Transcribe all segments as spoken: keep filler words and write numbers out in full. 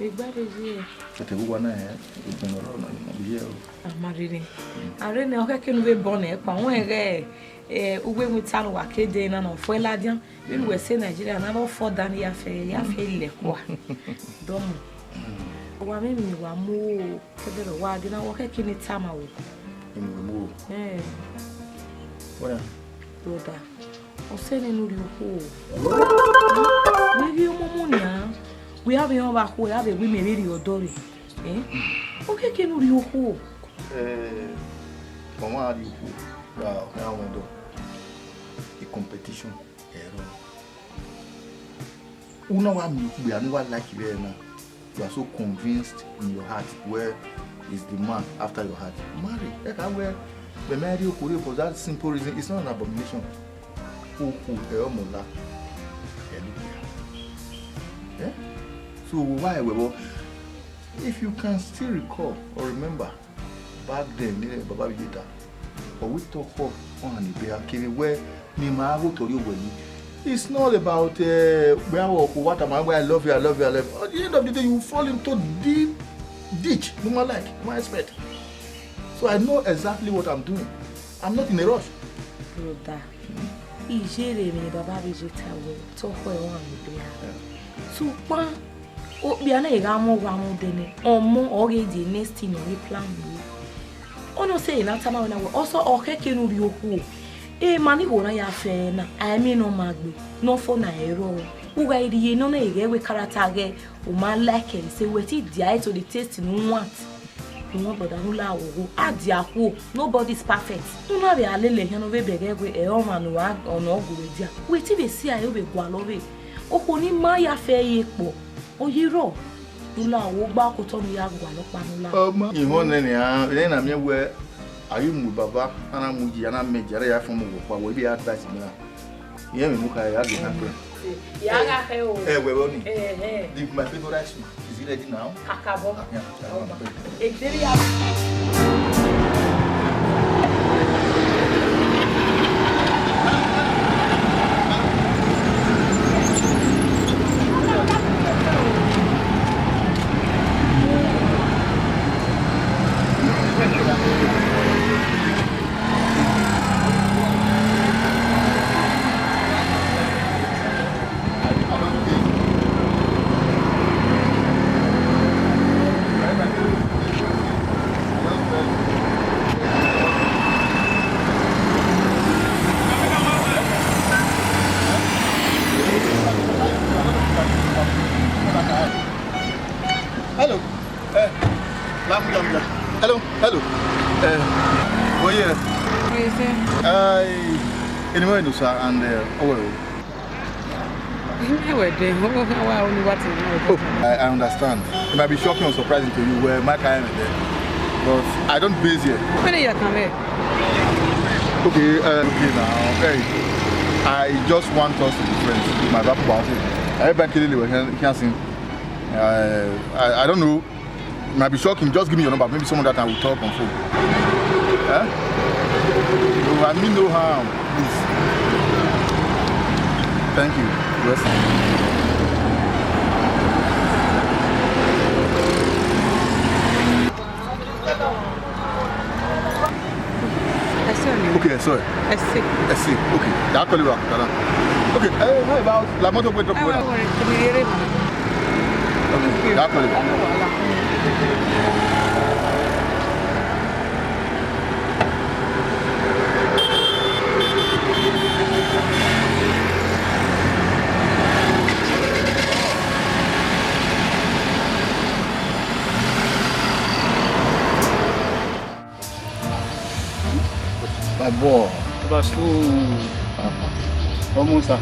Egbe vbe ye. Ẹtẹ vbe uwa na hẹ, ugbẹn ọrọ na, ma vbe ye o. A ma rhirhi. A rre nẹ, ọ khẹke ne u vbe bọ nẹ, kpa wọn ẹghẹ, eh, uwu emwi ta ne uwa ke dee na, ne ọ fọ ladian. Vbene uwẹ sẹ Nigeria na, vbe ọ fọ dan ne ya fẹ, ya fẹ lẹ kua. Dọmọ. Wa mwẹ emwi ne wa mu o, kẹdẹrẹ wa dee na, ọ khẹke ne I tama ruẹ. Emwi ne u mu o. Eh. Wẹ ya? Brother, ọ sẹ nene u rhie okhuo o. Wẹ ghi ọmọmọ nian, wẹ a vbe rẹn ọvbakhuẹ, a vbe wẹ imẹ vbe rhie ọdọ rre. Eh? Ọ khẹke ne u rhie okhuo. Eh, ọmwa a rhie okhuo, ra, ọ khian mwẹ ọdọ. A competition, ẹrọ. U na wa miẹn okpia ne uwa like vbe na, you are so convinced in your heart where is the man after your heart. Marry, ẹ ka wẹ, mẹ ma rhie okhuo rre for that simple reason, it's not an abomination. Okhuo ẹ ọmọ la, ẹ lukpia. Eh? So, why we, if you can still recall or remember, back then, ne Baba Vijay ta, ọ wẹ tọkhọ ọhan ni be a kevbe wẹ ne ima gha gho otọ rrie owẹ yi. It's not about, uh, wẹ a wa tama wẹ, "I love you, I love you, I love you." At the end of the day, you fall into deep ditch. No man like, no man expect. So I know exactly what I'm doing. I'm not in a rush. Brother, I ye rre emwi ne Baba Vijay ta wẹ, tọkhọ ọhan ni be a. Sokpan, okpia na gha mwẹ owa mwẹ odẹ nẹ, ọmọ ọ ghe the next thing ọ ghi plan wẹ. Ọ nọ sẹ na tama wẹ na wẹ, ọ sẹ ọ khẹke ne u rhie okhuo. Emwa ni ho na ya fẹ na, a i miẹn ne ọ ma gbe, ne ọ fo na ẹrọ. U gha rhie nọ na, ghẹ wẹ character ghẹ, u ma like ẹre, sẹ wẹ te dia ẹre to the taste ne u want. Wẹ brother, ne u la ogho, a dia khuo, nobody is perfect. U na vbe a lele ẹhian ne ọ vbe bẹghe wẹ, ẹ ọmwa ne ọ gha, ọ ne ọ gu wẹ dia. Wẹ te vbe si a, ẹ vbe gualọ vbe. Okhuo ni ma ya fẹ ye kpọ, ọ ye rrọọ. Ne u la ogho gba okotọ ne u ya gualọ ọkpa ne u la. Ọma, ihọn nẹ nian, vbene na miẹn wẹ, a ghi mu baba, a na mu yi, a na mẹ yi, a na ya fọn mu vbe ọkpa, wẹ vbe advice mẹ ra. Irẹn mwẹ mu kha, ya ghe na kpẹ. Ya gha khe o. Ẹ, wẹ vbọ ni? Ẹhẹn. The, my favorite soup. Is it ready now? Kakabọ. Ah, yeah, yeah, yeah. Egbe ya. Hello. Eh, la mudia, mudia. Hello, hello. Eh, oh yeah. Praise him. Anyway, no, sir, and, uh, oh, well. Ẹ wẹ dẹ, ọ wa only what you know. Oh, I, I understand. It might be shocking or surprising to you where my kind of there. But I don't base here. When you come here? Okay, uh, okay now. Hey, I just want us to be friends. My papa, okay. I bet you can't, can't sing. Uh, I, I don't know. Might be shocking. Just give me your number. Maybe some other time we'll talk on phone. Eh? No, I mean no harm. Please. Thank you. Yes. Ẹ ṣé o ni. Okay, sorry. Ẹ ṣé. Ẹ ṣé. Okay. I'll call you back. Okay. Hey, how about la mọ́tò pé drop? Ẹ wá wọ̀rẹ̀, kò ní eré mọ́. Okay. I'll call you back. My boy. Ọba Sto. Ọmọ sa.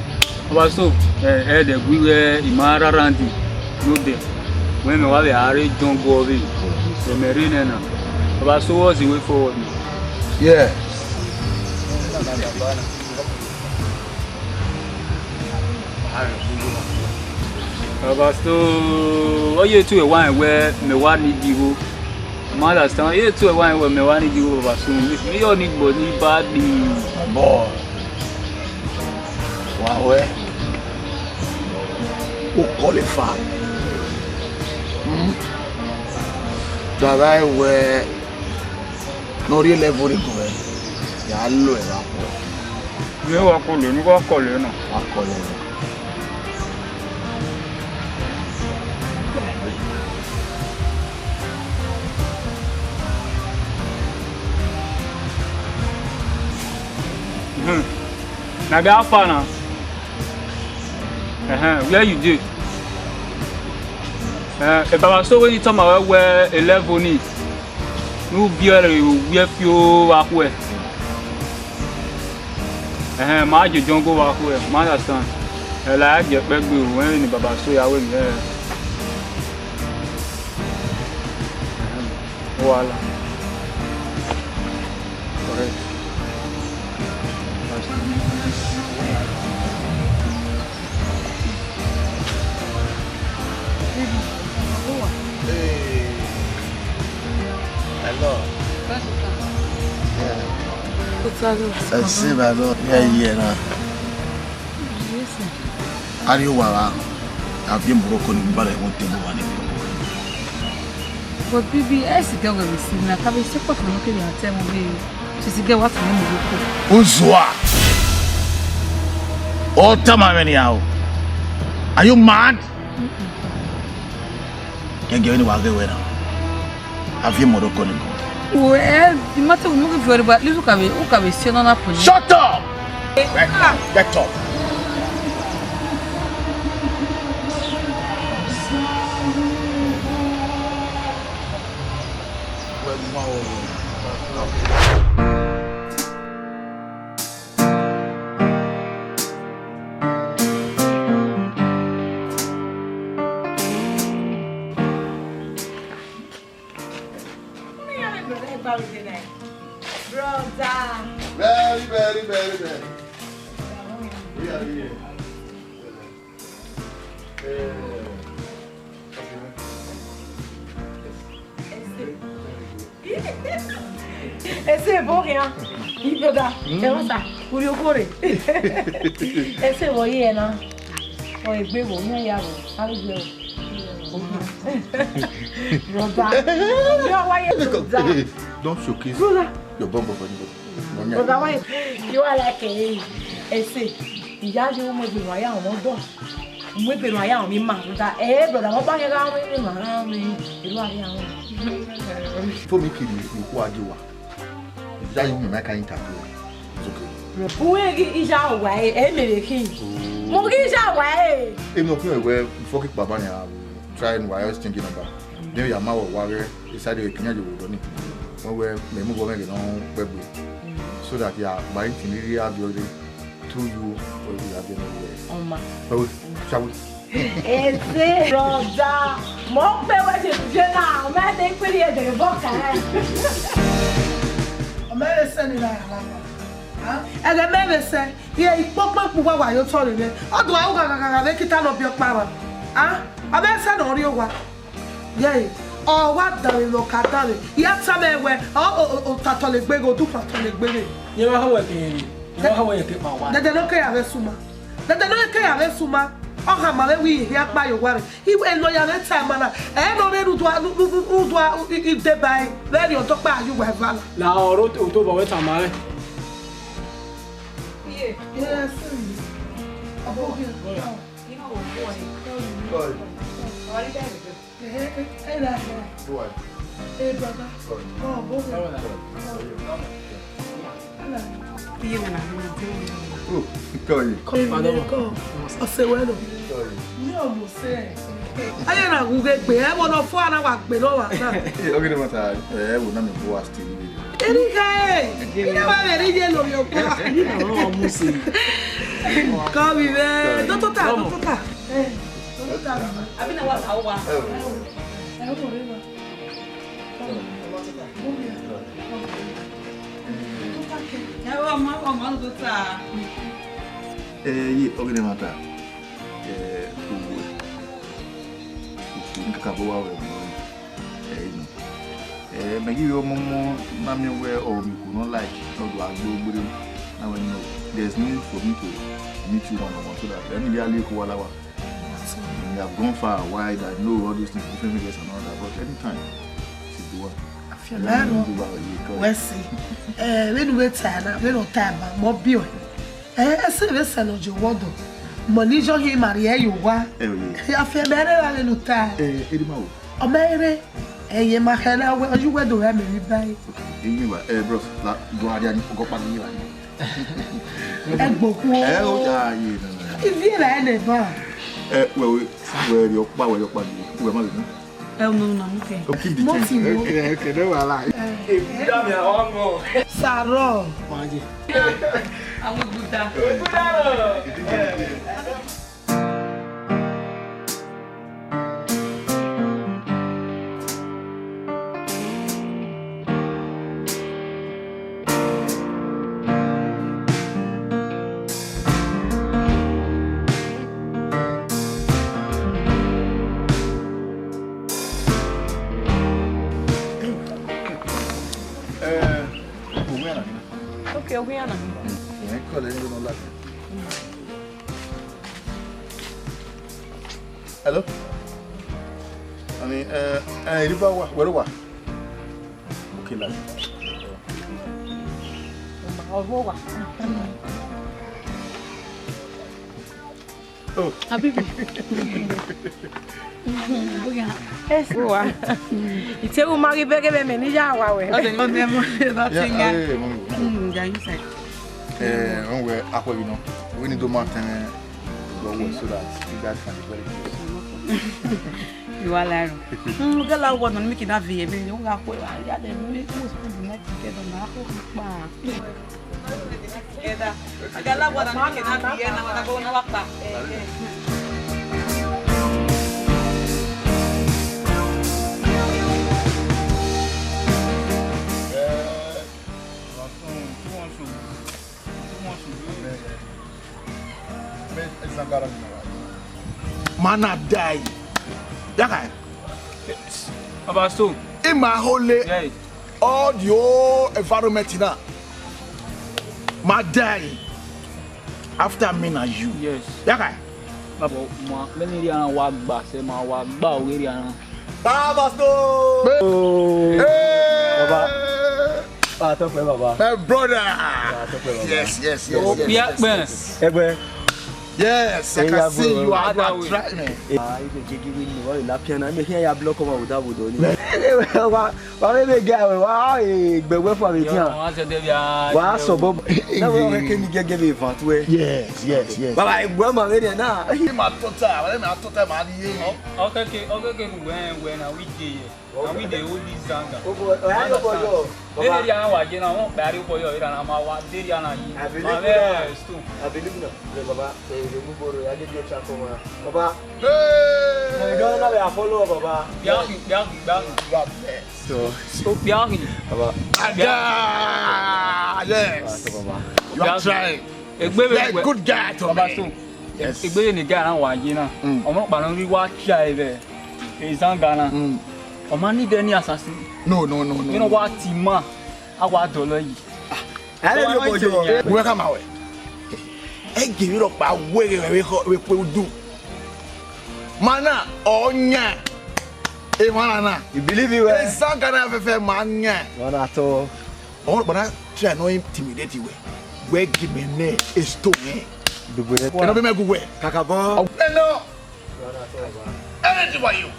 Ọba Sto, ẹ, ẹ dẹ gui wẹ ima rara randi no dẹ. Wẹ mẹ wa vbe a re jọn guọ vbe. Wẹ mẹ re nẹ na. Ọba Sto, what's the way forward? Yeah. Ọba Sto, ọ ye tu ẹwa wẹ mẹ wa ni di igho. Ma understand. Ye tu ẹwa wẹ mẹ wa ni di igho, Baba Sto. Mi, mi yọ ni gbọ ni ba di. My boy. Wa wẹ. O qualify. Hmm? Dada wẹ ne ọ rhie level ni gọẹ, ya lo ẹre akhuẹ. Ne wa kọlọ, ne wa kọlọ na. Wa kọlọ na. Hmm. Na be how far na? Ẹhẹn, where you dey? Eh, e baba so wẹ ni tama wẹ wẹ eleven ni. Nu biẹ re wiẹ fio vbe akhuẹ. Ẹhẹn, ma je jungle vbe akhuẹ, ma understand. Ẹ la ya gie ẹkpẹgbe o, ẹn ni baba so ya wẹ ni, eh. Wala. Correct. Hey. Hello. Yeah. Ẹ ṣe bàbá, ẹ yẹ na. A ri owa ra, a viọ Morocco ni gba rẹ ẹvbo tebo wa ni. But bibi, ẹ si gẹ wẹ vbe si na, ka vbe si kpọkpọ ne ọ kevbe a ta ẹmwẹ vbe, si si gẹ wa ta ẹmwẹ Morocco. Uzua! Ọ tama mwẹ nian o. Are you mad? Gẹgẹ vbene wa ghe wẹ na, a viọ Morocco ni. Wẹ, ẹ, I ma te unu ghi viọ rre, but at least u ka vbe, u ka vbe si ọna na pẹlẹ. Shut up! Right now, get up! Brother. Very, very, very, very. We are here. Eh, Ese vbọ khian. Brother, ẹ wọ sa, urhi okhuo rre. Ese vbọ ye na. Ọ egbe vbọ, yan ya vbọ, a vbe gbe vbọ. Brother. Don't showcase your bum bum for anybody. Brother, why you are like a, ese? Ìyá yẹ ọmọ egbe wa ya ọmọ dọ. Mu egbe ne a ya mwẹ ima rhunmwuda, eh, brother, vbe ọba khian gha mwẹ emwi ne a gha mwẹ, erriọ a ghi a mwẹ. Fo mi kiri okhuo a gie uwa. Is that you make I interview? It's okay. Uwẹ ghi iya uwa ẹre, ẹ mẹ vbe khin. Mu ghi iya uwa ẹre. Emwi ne ọ khuẹn wẹ, before kikpa ba nia, try ne uwa exchange number. Then ya ma wẹ uwa ghẹ, e side vbe kiyan ye vbe odọ ni. Wẹ wẹ, mẹ mu vbe ọmwẹ ghe ne ọ kpẹgbe. So that ya gba anything rhirhi a viọ dee. Through you, we will have been everywhere. Ọma. But we shall we? Ese, brother. Mo pe we je je na, o ma de pe ye de bo ka. O ma le se ni na ya la. Ha? Ẹghẹ mẹ vbe sẹ, iye ikpokpo ikpugha wa yo tọ rre. Ọ do a u gha gha gha vbe kita nọ biẹ ọkpa mwa. Ha? Ọ ma sẹ ne ọ rrie owa. Yẹẹ, ọ wa danmwẹ ne ọ ka danmwẹ. I ya tama ẹn wẹẹ, ọ, ọ, ọ, ọ tatọ le gbe ghe, ọ du khuan tọ le gbe ghe. Iran ma họn wẹ ke rere, iran ma họn wẹ ke kpa owa. Dẹdẹ ne ọ ke ya vbe suma. Dẹdẹ ne ọ ke ya vbe suma. Ọ khama vbe wẹẹ, I hia kpa ye owa rre. I wẹẹ ne ọ ya vbe ta ma na. Ẹ ne ọ rre rudua, ru-, ru-, ru-, rudua, i, i, deba ẹre. Vbene ọ dọkpa ye uwa eva na. La ọre otọ obọ wẹ tama rẹ. Iye. Yes. Ọbọ ghi. Sorry. Sorry. Hey, hey, hey, hey, hey, hey, brother. Sorry. Oh, okay. Sorry. Sorry. Iye na na. Oh, sorry. Come, come. Ọsẹ wẹ lọ. Sorry. Mi ò mọ̀ sẹ́. Ayé na wu gbe, ẹ wọ nọ fọ ara wa gbe lọ wa na. Ọgẹdẹ mata, ẹ wo na mi bo wa still. Erighe! Ina wa vbe rre ye lo yo kwa. Ina wa mu si. Kọ vbe vbe. Dọkita, dọkita. Eh, dọkita. Abi na wa ta wa. Eh, wo re wa. Ẹ wo, ma, ma, dọkita. Eh, ye, ọgẹdẹ mata. Eh, owo. Owo, nka ka bo wa wẹ mo. Eh, inu. Eh, mẹ ghi vbe ọmọmọ na miẹn wẹ ọ miẹn okhuo ne ọ like, ne ọ do gha gbe ogbere na wẹ no, there is need for me to meet you one on one so that ẹni vbe a le ko wa la wa. I've gone far and wide, I know all these things, different areas and all that, but anytime, see the one. Afianma ro. Wẹ si. Eh, vbene u vbe ta na, vbene ọ ta ba, mọ biẹ. Eh, ẹse vbe sẹ ne ọ ye owọdọ. Mọ ni yọ hin ma rhie ye owa. Eh, oh, yeah. Afianma rre vbe ne u ta. Eh, Edima o. Ọ ma rre, ẹyẹ ma khẹ na wẹ, ọ ye uwẹ do rẹ mẹ vbe ba ẹre. Okay, Edima, eh, bros, la, do aria ni, ọgọ pa ni ra ni. Ẹgbokhuo. Eh, oh, yeah, yeah, no, no, no. Ivie ra ẹnẹ ba. Eh, wẹ, wẹ, wẹ rhie ọkpa, wẹ rhie ọkpa ni, wẹ ma vbe na. Ẹ, no, no, no, okay. Oh, keep the change. Okay, okay, no wahala. Sarọ. Àwọn òkúta. Eh, okay, okay, Anna. Yeah, call anyone like. Hello? Ani, eh, eh, Iriba wa, where wa? Okay, like. Ọgọ wa. Oh. Habibi. Oya. Yes. Wa. Ite u ma ghi bẹghe vbe mẹ ni ya wa wẹ. Nothing, nothing, nothing. Yeah, eh, mami. Mm, yeah, inside. Eh, wọn wẹ akhuẹ ghi nọ. We need to mark them, eh, well, so that you guys can be very close. You are lying. Mm, get that word on me, can have it. You have to, yeah, they make most people not together now. Together. I got that word on me, can have it. Now, now, now, now, now. Man na die. That guy. Baba, so. In my whole life, yeah, all the whole environment now. Man die. After me na you. Yes. That guy. Baba, ma, many years wa gba, say ma wa gba, we years. Baba Stone! Hey! Baba. Ah, talk well, Baba. My brother. Ah, talk well, Baba. Yes, yes, yes, yes, yes, yes. Egbe. Yes, I can see you are, you are trying. Ah, you dey give me no, you laugh here now. Me here, you block come out with that wood on you. Wa, wa, me, me, guy, wa, eh, gbe we for me, yeah, tian. Wa so, Bob. Na we ke ni gege be van to we. Yes, yes, yes. Baba, egbe ma we na. Ma tota, ma tota, ma ni ye. Okay, okay, okay, we, we na we dey here. And we dey hold this zanga. Obo, oya, yo, boy, yo. Baba. Area na wa je na, wọn kpari obo yo, area na ma wa, area na yi. I believe ma now. Stone. I believe now. Le, Baba, eh, you move over, I get your chat for, Baba. Hey! You don't know I follow, Baba. Biahi, biahi, biahi. You are best. So, so biahi. Baba. Aga! Yes. Ah, so, Baba. You are trying. Egbe, yeah, good guy to Baba me. Stone. Yes. Egbe ne guy na wa ye na. Mm. Ọmọ kpa no ri wa chia ebe. Ezanga na. Mm. Ọ ma need any assassin. No, no, no, no. You know what, man? A wa dọlọ yi. Ah, I don't know what you. Wẹ khama wẹ. Ẹ gẹ vbe rhọkpa wẹ ghe vbe kho, vbe kpe udu. Ma na, ọ yan. E ma na na. You believe it well? Ezanga na fẹfẹ ma yan. Ma na to. Ọmọ kpa na try no intimidate wẹ. Wẹ give me ne a stone, eh. Dugbe. Ẹ nọ be mẹ gu wẹ. Kakabọ. Ẹ nọ. Anything for you.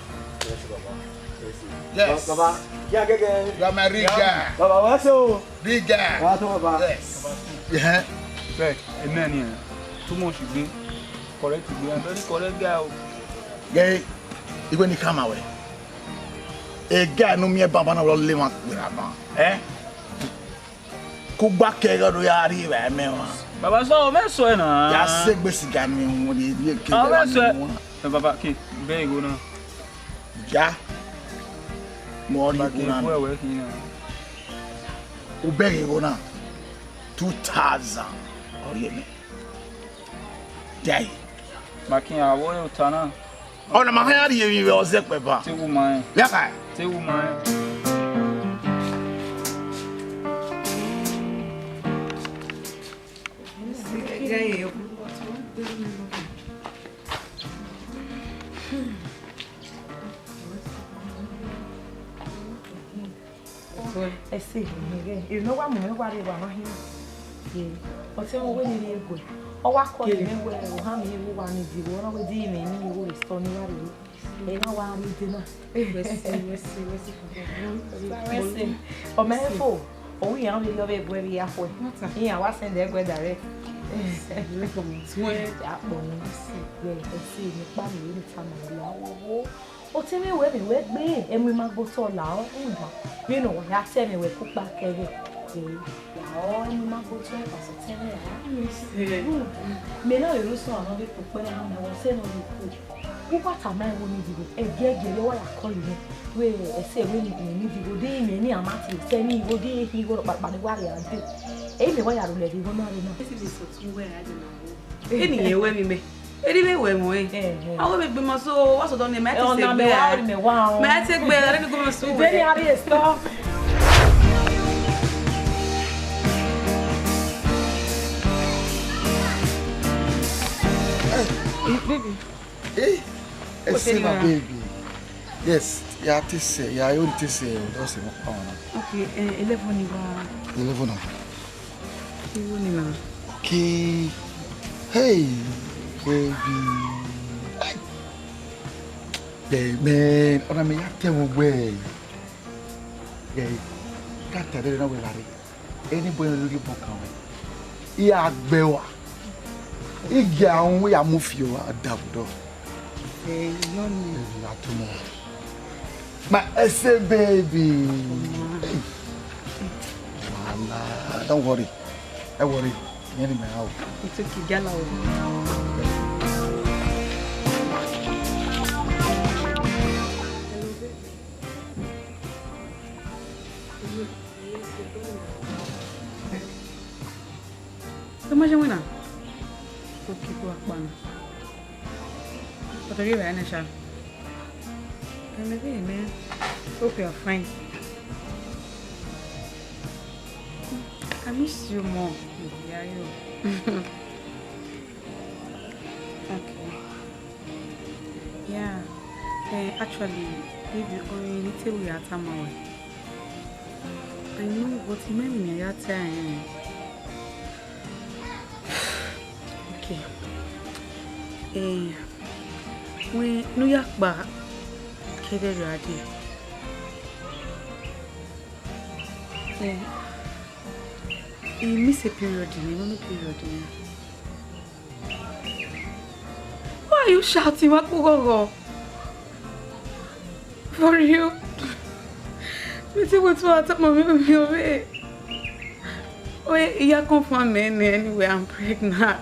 Yes. Baba, yeah, yeah, yeah. You are my real guy. Baba, what's up? Big guy. What's up, Baba? Yes. Yeah. Bẹ́ẹ̀, amen, yeah. Too much igbe. Correct igbe. I'm very correct guy o. Yeah, even the camera way. A guy no me baba na le ma kpera ma. Eh? Kugba kẹghẹ do ya rri vbe amẹ mwa. Baba, so ọ mwẹ sẹ na. Ya sẹ egbe siga ni wọn de ye ke. Ọ mwẹ sẹ. Ẹ, Baba, ke bẹ igho na. Ja. Mo ri igho na. Baba, ke wẹ khin na. U bẹ igho na. Two thousand. Ọ rhie mẹ. Dai. Ma kin a wo ota na. Ọna ma hẹn a rhie emwi vbe ọzẹ kpẹ ba. Te wu ma rẹn. Ya ka. Te wu ma rẹn. Ẹse, ẹ, emwi ne ọ wa mu mwẹ wa rre wa ma hin. Ye, ọtẹn mwẹ wẹ ne I rhie guẹ. Ọ wa kọlọ mwẹ wẹ, ohan mwẹ vbe uwa ni di vbe, ọ na wẹ di mwẹ ni vbe restore ne I wa rre. Ẹ na wa rre dee na. Wẹ si, wẹ si, wẹ si. Wẹ si. Ọ ma fo, ọ wẹ iran vbe rhie ọvbehe guẹ vbe ya khuẹ. Iran wa send ẹguẹ direct. Wẹ si, wẹ si. Ya kpọ ni. Wẹ, ẹse, ne I kpa mwẹ vbe ne I tama ẹre a wo wo. Otẹn mwẹ wẹ, mẹ wẹ gbe, ẹmwẹ ima gbe otọ la ọ rhunmwuda vbene ọ wa ya sẹ mwẹ wẹ ku kpa kẹghẹ. Ẹ, la ọ, ẹmwẹ ima gbe otọ, pastor, otẹn mwẹ ra. Mẹ na vbe ru sọn, a ma vbe kpo ukpẹ na, mẹ wa sẹ ne ọ vbe ku. Uwa tama ẹre wẹ ne I di vbe, ẹgiẹgiẹ vbe wa ya kọlọ mwẹ. Wẹ, ẹse wẹ ne I di vbe, de imẹ ni a ma tie sẹ ne igho, de ehi igho rhọkpakpa ne wa rhie a dee. Ẹ i mẹ wa ya rhulẹ vbe igho na rre na. Esi vbe sọ tun wẹ a dee na wo. Eni yẹn wẹ vbe imẹ. Eni vbe wẹ mu ẹn. Ẹhẹn. A wẹ vbe gbe ima so, wa sọ dọ ne mẹ a te Ẹ, ọna sẹ mẹ gbe wa a. Ọni mẹ wa o. Mẹ a te gbe a, eni gbe ima so Ìbéèrè wẹ. Àríyé stop. Hey, baby. Hey, What's Ese, my anywhere? Baby. Yes, ya te sẹ, ya yo te sẹ, o do sẹ mo pa ona. Okay, eh, eleven ni wa. Eleven na. Eleven ni na. Okay. Hey, baby. Hey. Yeah, man, ona me ya te wo we. Yeah, ka ta de na we la re. Anybody really book am. I ya gbe wa. I gẹ ahun, I ya mu fi wa, a da vbe odọ. Eh, you know me. Baby, you are too much. My essay baby. Hey. Wala, don't worry. Don't worry. Yẹn ni mẹ ra o. It's okay, gala o. Tọ ma jẹn wẹ na? Okay, kua kpa na. But are you right, Anisha? Amen, amen. Hope you are fine. I miss you more. Yeah, you. Okay. Yeah. Eh, actually, baby, only little we are time away. I know, but maybe me ya tell him. Okay. Eh, wẹ ne u ya kpa kevbe erriọ a dee. Eh, I miss a period, you know, no period, yeah. Why are you shouting? Wa kpe ughọghọ. For real? Me too, what, what, mommy, mommy, mommy. Wait, you confirm me anyway, I'm pregnant.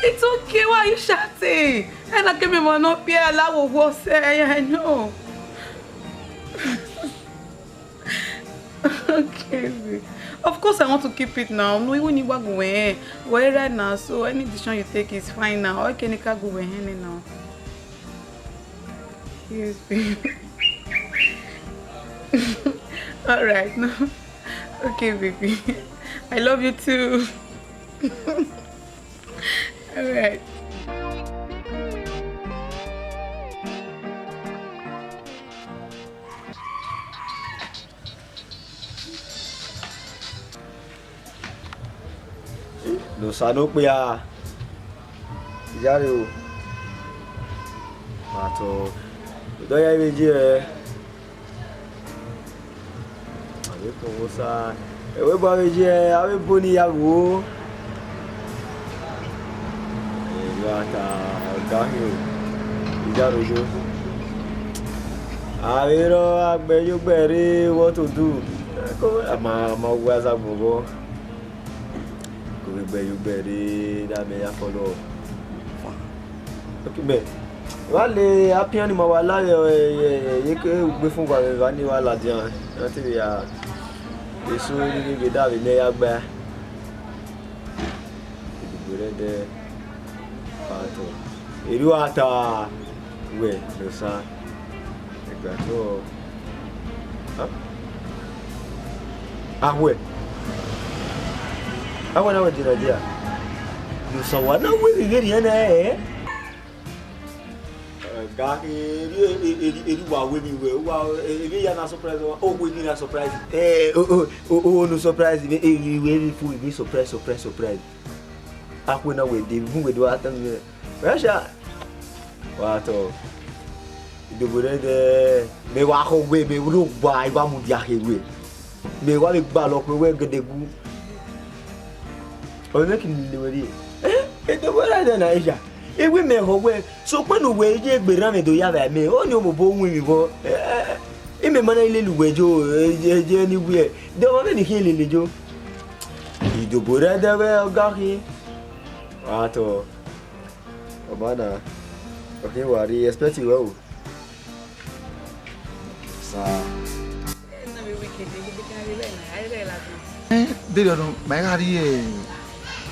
It's okay, why are you shouting? And I came in one up here, I will say, I know. Okay, babe. Of course, I want to keep it now. No, even if I go eh, we're right now, so any decision you take is fine now. I can go eh now. Yes, babe. All right, no. Okay, baby. I love you too. All right. Nosa ne okpia, iyare o, ma tọ, odọ ya vbe je ẹ. Alekun Musa, ẹvbo ebo avbe je ẹ, avbe ebo ni ya gho. Erriọ a ta ọga hin o, iyare oyo. Avbe rọ gha gbe ye ogbe rre, what to do? Ko ma, ma wa za gbọghọ. Ko vbe gbe ye ogbe rre, da mẹ ya follow. Okay, mẹ. Wa le apian ni ma wa la ye, ye, ye, ye ke ugbe fun wa vbe eva ni wa ladian. Na te vbe ya eso ni vbe da vbe mẹ ya gba. Egbugbe rẹ dẹ, Pastor. Erriọ a ta wẹ Nosa. Ẹgbẹ atọ. Ahwẹ. Ahwẹ na wẹ di Nigeria. Ne Osa wa na wẹ vbe vberriọ na, ẹ? Ga khin, erriọ, erriọ, erriọ uwa wẹ vbe wẹ, uwa, emwi ya na surprise uwa, o wẹ emwi na surprise. Eh, o, o, o, o, no surprise, vbe, eh, vbe, vbe, vbe, vbe surprise, surprise, surprise. Akhuẹ na wẹ de, mu wẹ do atan vbe. Wẹ sha. Wa tọ. Idobo rẹ dẹ, mẹ wa khọ wẹ, mẹ ro gba, I wa mudia khe wẹ. Mẹ wa vbe gbalọ khin wẹ gedegu. Ọ vbe khin lele wẹ rrie. Eh, idobo rẹ dẹ na, iya. Iwi mẹ khọ wẹ, sokpan ne uwẹ ye gbe rran mẹ do ya vbe mẹ, ọni obọ winmwi vbọ. Eh, imẹ ma na lele uwẹ jo, eh, ye, ye ni wẹ. De ọmwa vbene I khian lele jo. Idobo rẹ dẹ vbe ọ ga khin. Wa tọ. Ọmwa na, ọ khian wa rhie expect wẹ o. Sa. Eh, deghẹ ọ nọ, ma I gha rhie, eh,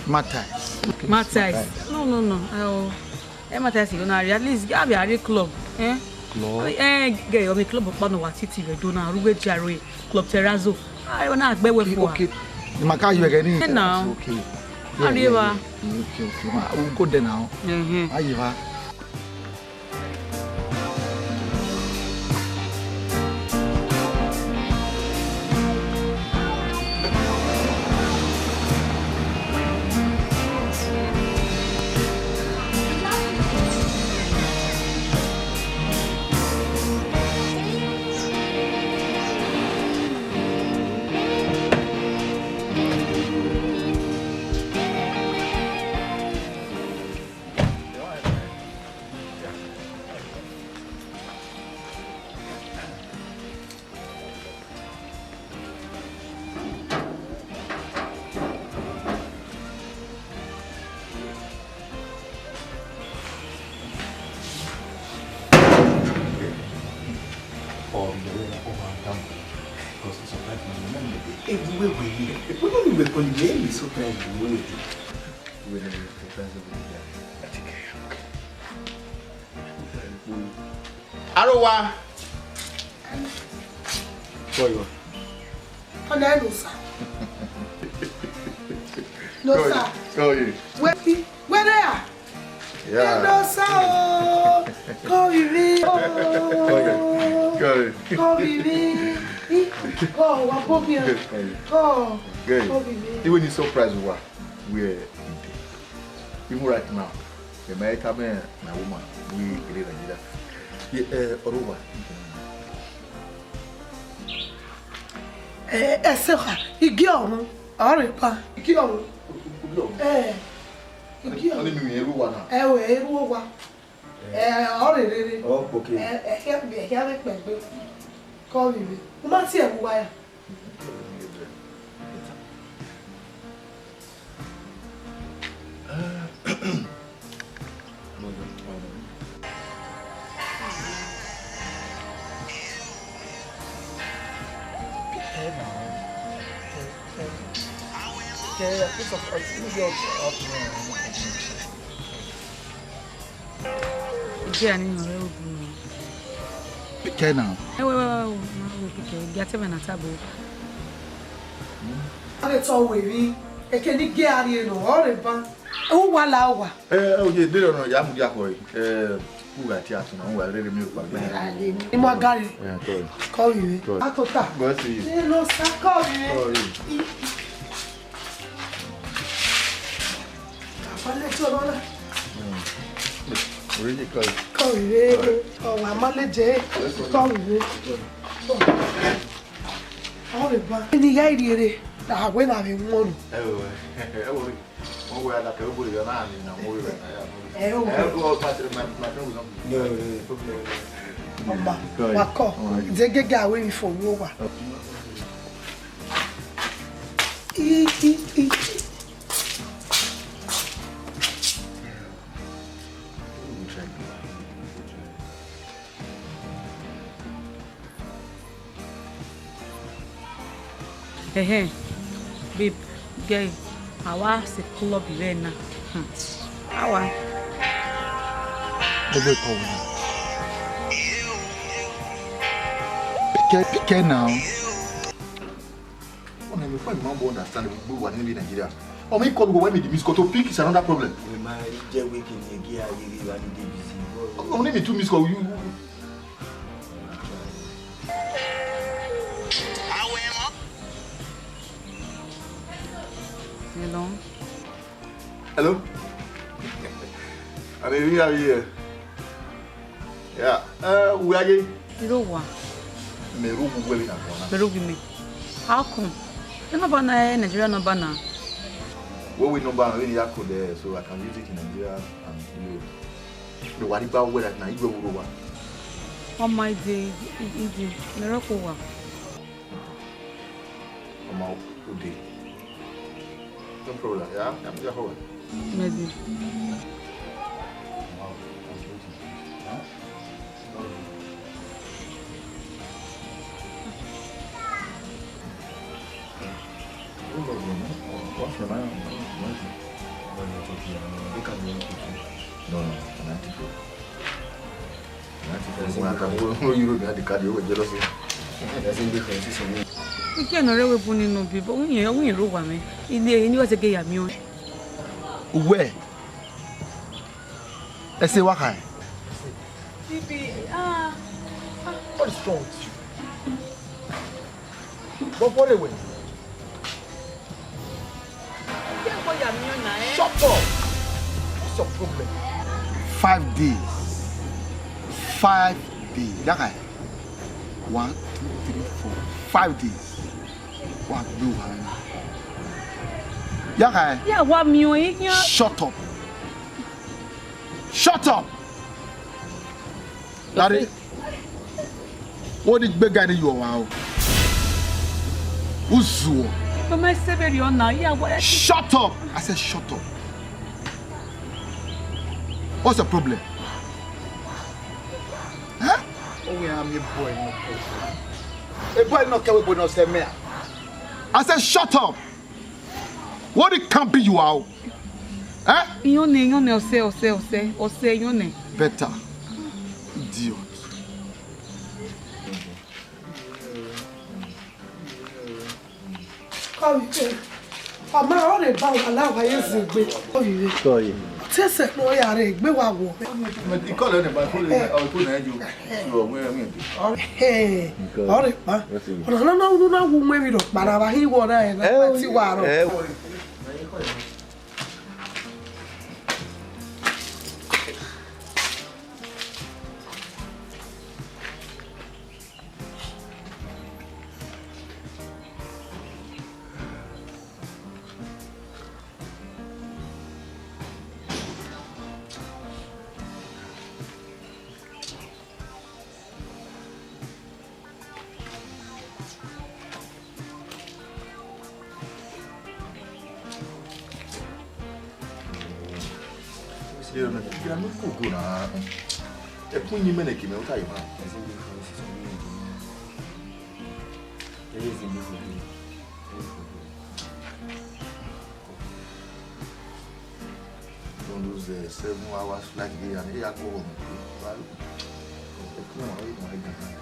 Matthias. Matthias? No, no, no. Oh, eh, Matthias, you know, at least, I be at club. Eh? Club? Eh, gẹ, ọ vbe club ọkpa nọ wa titi vbe do na, rugbe jaro, club Terrazzo. Ah, ọ na gbe wẹ fua. Okay. Ma ka yọ ẹghẹ ni. Eh, now. Okay. Arriba. Okay, okay. Ma, we go there now. Mhm. Arriba. Arowa. Kọ yọ. Ọna ẹre Nosa. Nosa. Kọ yọ. Wẹ, wẹ rre a? Yeah. Nosa o. Kọ vbe ivbi. Kọ yọ. Kọ yọ. Kọ vbe ivbi. Kọ wa bọ biẹ. Kọ yọ. Kọ. Kọ vbe ivbi. Iwẹ ni surprise uwa. Where he dey. Even right now, the American man, my woman, we dey Nigeria. Yeah, eh, Oruwa. Eh, eh, sir, igi ọ̀run, ọ̀rẹ́ pa. Igi ọ̀run. Eh, igi ọ̀run. Ọni mi eru wa na. Eh, we eru wa. Eh, ọ̀rẹ́ rere. Oh, okay. Eh, eh, here, here, here, pẹpẹ. Kọ vbe ivbi. Mo ma ti ẹ̀rù wa ya. Ije a ni nọ rre ogun nọ. Pikẹ na. Ẹwẹ, ẹwẹ, ẹwẹ, ẹwẹ, pikẹ, gie a te mwẹ na tabo. A vbe tọ wẹ emwi, eke ne I gie a rrie nọ, ọ rre ban. Ẹ, u wa la owa. Ẹ, ẹ, oye, de rẹ nọ, ya mudia khọ ẹre. Ẹ, u gha tie asun na, u gha rherhe miẹn okpa gbẹn. I mu agare. Ẹ, kọ ẹre. Kọ vbe ivbi. Kọ ẹre. A tota. Gọ si. Ẹ, Nosa, kọ vbe ivbi. Kọ ẹre. Abalẹ tí ọlọ náà. Oríṣi kọ yìí. Kọ ìwé, ọwọ amalẹjẹ, kọ ìwé. Ọwọ ìbá. Ẹni ìyá ìrì èrè, àwẹ náà mi wọ́n nù. Ẹ wò, ẹ wò rí. Wọ́n wẹ adakẹ́ ó gbòòrò náà ní ìnáwó rẹ̀ náà yà mọ́. Ẹ wò. Ẹ wò, ọba tẹ̀lé máa máa tẹ̀wé náà. Ọmọ, wa kọ, ìdí gẹ́gẹ́ àwẹ mi fò wó wà. I, i, i. Ẹhẹn, babe, girl, a wa sẹ club vbe na. Hmm. A wa. Ebe kọ wẹ. Pikẹ, pikẹ now. Ọna, mi fẹ ma bo understand, we wà ní Nigeria. Ọ ma call wẹ, wẹ miss call, to pick is another problem. We ma jẹ wẹ ke ne gi a ye ghi wa ni dey busy. Ọ ni miss two miss call, you. Hello. Hello. I dey hear you. Yeah. Uh, where are you? Irowa. Mẹ rhoghe uwẹ vbene a guan na. Mẹ rhoghe imẹ. How come? The number na, eh, Nigeria number na. Wẹ wẹ number vbene I ya call there, so I can use it in Nigeria and you. Mẹ wa rhie gba uwẹ right now, I wẹ vbe Irowa. Ọ ma, I dee, I dee, mẹ rẹn ọkhuo owa. Ọ ma, u dee. No problem. Yeah, I'm here for it. Maybe. No, no, no. Ike nọ rre wẹ bu ni nọ bi, but uwẹ, uwẹ ro wa mẹ. Ile ni wa se ke ya miẹn. Uwẹ. Ẹse wa kha ẹn. Bibi, ah, ah. What is wrong with you? But what a way. Shut up! What's your problem? Five days. Five days. That guy. One, two, three, four, five days. Wa gbe wa. That guy. Yeah, wa mi o, yeah. Shut up. Shut up. Daddy. Wo ni gbe guy ni yo wa o. Uzuo. Mama, I say very on now. Yeah, what? Shut up. I said shut up. What's the problem? Huh? Oh, we are a boy, no problem. A boy no care what boy no say me. I said shut up. What the camp you are? Eh? Iyọn nẹ, iyọn nẹ, ọsẹ, ọsẹ, ọsẹ, ọsẹ, iyọn nẹ. Better. Idiot. Kọvie, ọ ma rhọnrẹn ba wa la wa ye zin egbe. Kọvie. Kọvie. Te sẹ ne ọ ya rre egbe wa wọ. Mẹ ti call on the phone, eh, ọ phone na ju. Ọ wẹ wẹ. Ọ, eh, ọ rre pa. Ọna na na unu na wu mu emwi rhọkpa na, wa hi wọ na, eh, na ti wa rọ. Eh. Ẹkun yin mẹ nẹ ke mẹ, u ta ye ma. Don't lose the seven hours flight there and here go home. Well, come on, come on, come on.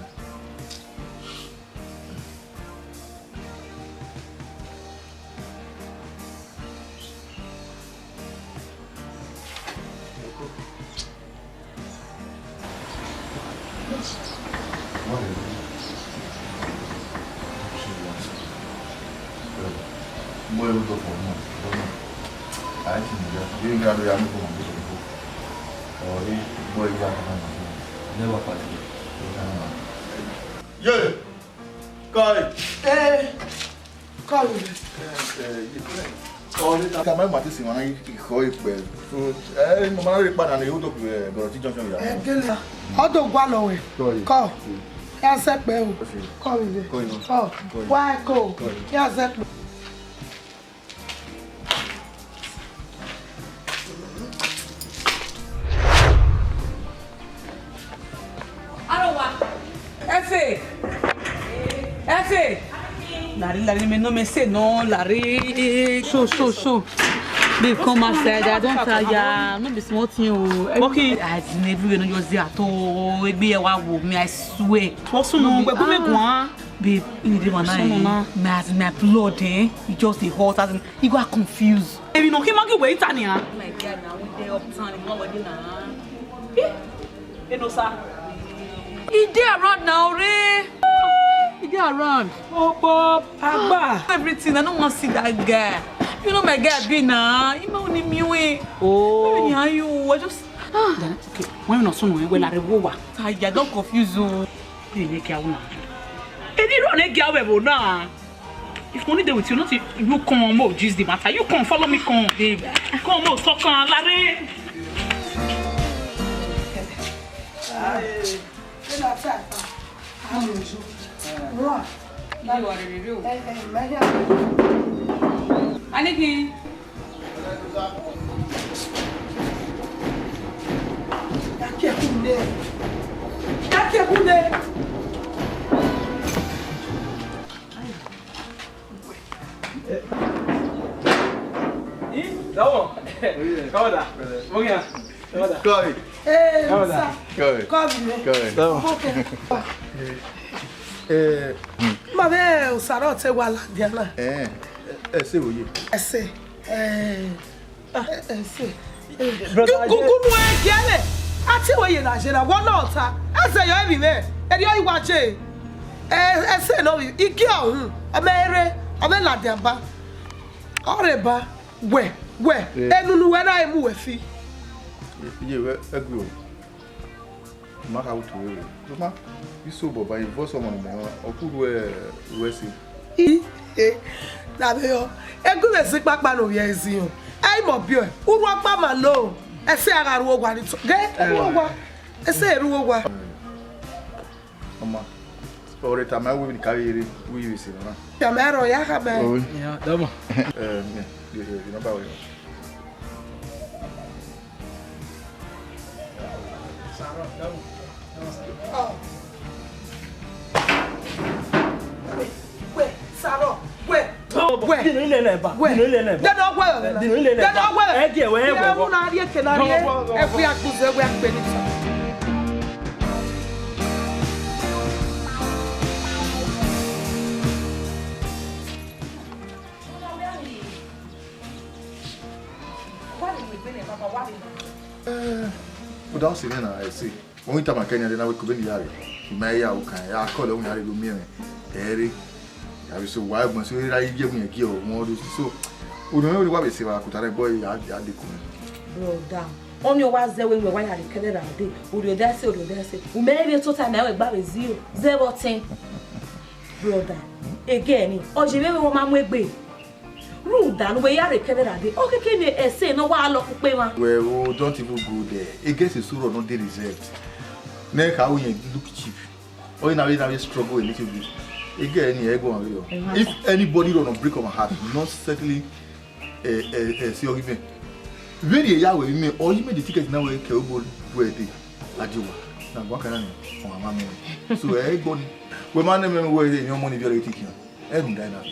Yeah. Kai. Eh. Kai. Eh, eh, ye kai. Ọ, ne ka ma ma ti si wan ikho ikpe. So, eh, mo ma rre pa na ne u do, eh, Gọrọti junction ya. Eh, gele. Ọ do gua lọ wẹ. Kai. Kọ. Ya sẹ pẹ o. Kọ mi de. Kai. Kọ. Kai. Wa ko. Kai. Ya sẹ pẹ. Arowa. Ẹse. Ẹse. Larre, larre, mẹ nọ, mẹ sẹ nọ, larre. Show, show, show. Babe, come outside. I don tire. No be small thing o. Okay. I didn't even know you there at all. Egbe wa wo me, I swear. What's wrong? Wẹ gu mẹ guan. Babe, you dey man, my, my blood, eh? E just dey hot, as in, e go confuse. Baby, no, him agi we ita ni, ah. My guy, na we dey uptown, e no we dey na. Eh, e no, sir. E dey around now, re. E dey around. Pop, pop, agba. Everything, I no wan see that guy. You know my guy be na. You know ni mi we. Oh. Baby, how you? I just, ah. Then, okay, when you not soon, we la rewo wa. I don confuse you. Eni ne kia una. Eni ro ne gia we vbo na. If money dey with you, not you, you come, mo gist the matter. You come, follow me, come, babe. Come, mo talk am, lare. Aniki. Come on. Come on, da. Come on, da. Come on, da. Come on, da. Hey, come on, da. Come on. Come on. Come on. Okay. Eh, ma vbe Osaro te wa ladian na. Eh, ẹ sẹ vbe ye. Ẹ sẹ. Eh, ẹ sẹ. Brother, gu- gu- gu- nu ẹ giẹ lẹ. A te wẹ ye na je na, wọ nọ ta. Ẹ sẹ yọ emwi mwẹ. Ẹ ri ọ i wa je. Ẹ, ẹ sẹ nọ vbe. I gie ọhun. Ọ mẹ rre. Ọ mẹ ladian ba. Ọ rre ba. Wẹ, wẹ. Eh. Enu ne uwẹ na mu wẹ fi. Iye wẹ, ẹ gbe o. Ma kha utu rere. Sokpan, iso bọba, I vọ sọmọ ne mẹ ọ, ọ ku ruẹ, ruẹ ẹse. I, e, na vbe yọ. Egu vbe sẹ ikpakpa ne ovbi ẹre ziọn. Ẹ i mọ biẹ, urhu ọkpa ma lo. Ẹse a gha ru owa ni to. Ghe, ru owa. Ẹse ru owa. Ọma, ọ rẹ tama wẹ vbene ka vbe rre, wẹ vbe sẹ nọ na. Tama ẹre ọ ya khama ẹre. Oi. Ya, dama. Eh, yeah, yeah, yeah, the number we. Wẹ, wẹ, Sarọ, wẹ, wẹ. Dino ile neba. Wẹ. Dino ile neba. Dino ọgwẹ. Dino ile neba. Dino ọgwẹ. Ẹ gie wẹ, ẹ wẹ. Mu na rie ke na rie. Ẹ fi akpuzẹ wẹ akpe ni ta. Eh, u da si nẹ na, I see. Ọ ghi tama kẹ nian de na wẹ kobe ne I ya rre, I ma ya ru kan, a call ẹre, ya rre do miẹn mwẹ, ẹ rre. Ya vbe so wa ẹgbọn so, erha ye ẹgbọn gie ọ wọn do so. Unu mwẹ wa vbe se vbe akota rẹ, boy, ya, ya de kun. Brother, ọni ọ wa zẹ wẹ, wẹ wa ya rre kẹdẹ ra de, orhiọn da ẹse, orhiọn da ẹse. U mẹ rhie tota mẹ, wẹ gba vbe zero, zero ten. Brother, ege ni, ọ je vbe wẹ ọ ma mu egbe. Rhunmwuda ne uwẹ ya rre kẹdẹ ra de, ọ keke ne ẹse ne ọ wa lọ kukpe mwa. Well, oh, don't even go there. Ege sẹ Sarọ no dey reserved. Nẹ kha wẹ irẹn look cheap. Ọ na vbe, na vbe struggle a little bit. Ege ni ẹ guan vbe yọ. If anybody run a break on my heart, not certainly, eh, eh, eh, si ọghe mwẹ. Vbene ya wẹ mwẹ, ọ yi mẹ the ticket na wẹ kẹ obo bu ẹdẹ. Adewa. Na gua kana ni, ọ ma mẹ. So, eh, gbọ ni. Wẹ ma nẹ mẹ wẹ, eh, ọmọ ni viọ re ticket. Ẹ rhunmwuda na.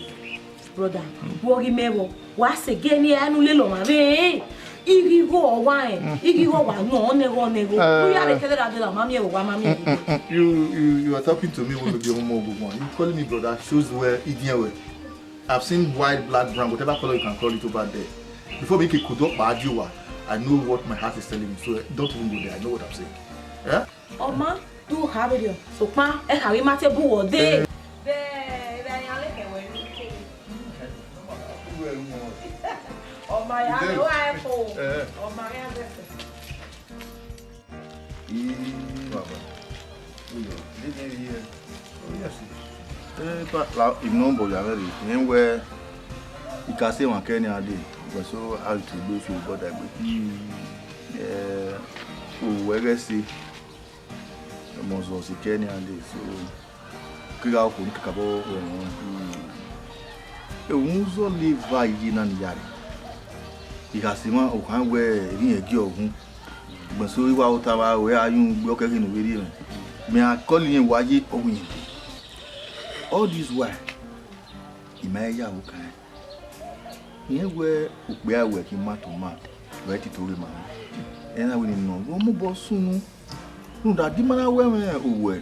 Brother, wẹ ọ ghi mẹ vbọ, wa sẹ ege ni ẹ nu lele ọmwa vbe. I ghi igho ọwa rẹn, I ghi igho wa nọ nẹghọ nẹghọ. U ya rre kẹdẹ ra de la, ma miẹn vbe wa, ma miẹn vbe. You, you, you are talking to me when you be ọmọ ogbogbo. You calling me brother shows where idian were. I've seen white, black, brown, whatever color you can call it over there. Before we can kudo pa Adewa, I know what my heart is telling me. So, eh, don't even go there. I know what I'm saying. Eh? Ọma, do kha vberriọ, sokpan, ẹ kha ghi ma te bu wọ dee. Vbe, vbe a yan leke wẹ ru ke. Ọma ya, ẹ wa ẹ fo. Ọma ya bẹfẹ. Ii, baba. Uyo, dede ye. Oh, yes. Eh, pa, la, inu bọ ya vbe rre. Rẹn wẹ, I ka sẹ emwa kẹ nian dee, wẹ so a ghi tugbe fi obọ dagbe. Eh, owẹ ghẹ sẹ, ọmọ zọ sẹ kẹ nian dee, so, ke gha okhuo ni kakabọ wẹ nọ. Ewunzọ le eva iye na ni ya rre. I gha sẹ emwa, okhan wẹ, erriẹn gie ọ gun. Ugbẹn so, I wa ota vbe aro, a yu ugbe, ọ kẹ ghe ne u vbe rhie mwẹ. Mẹ a call irẹn wa ye, ọ wẹ irẹn dee. All this while, I ma he ya vbe okan rẹn. Irẹn wẹ okpia ruẹ khin man to man, ọ i tito ghe ma mwẹ. Ẹ na wẹ ne nọ, ọ mobọ sunu. Rhunmwuda, di ma na wẹ mwẹ owẹ.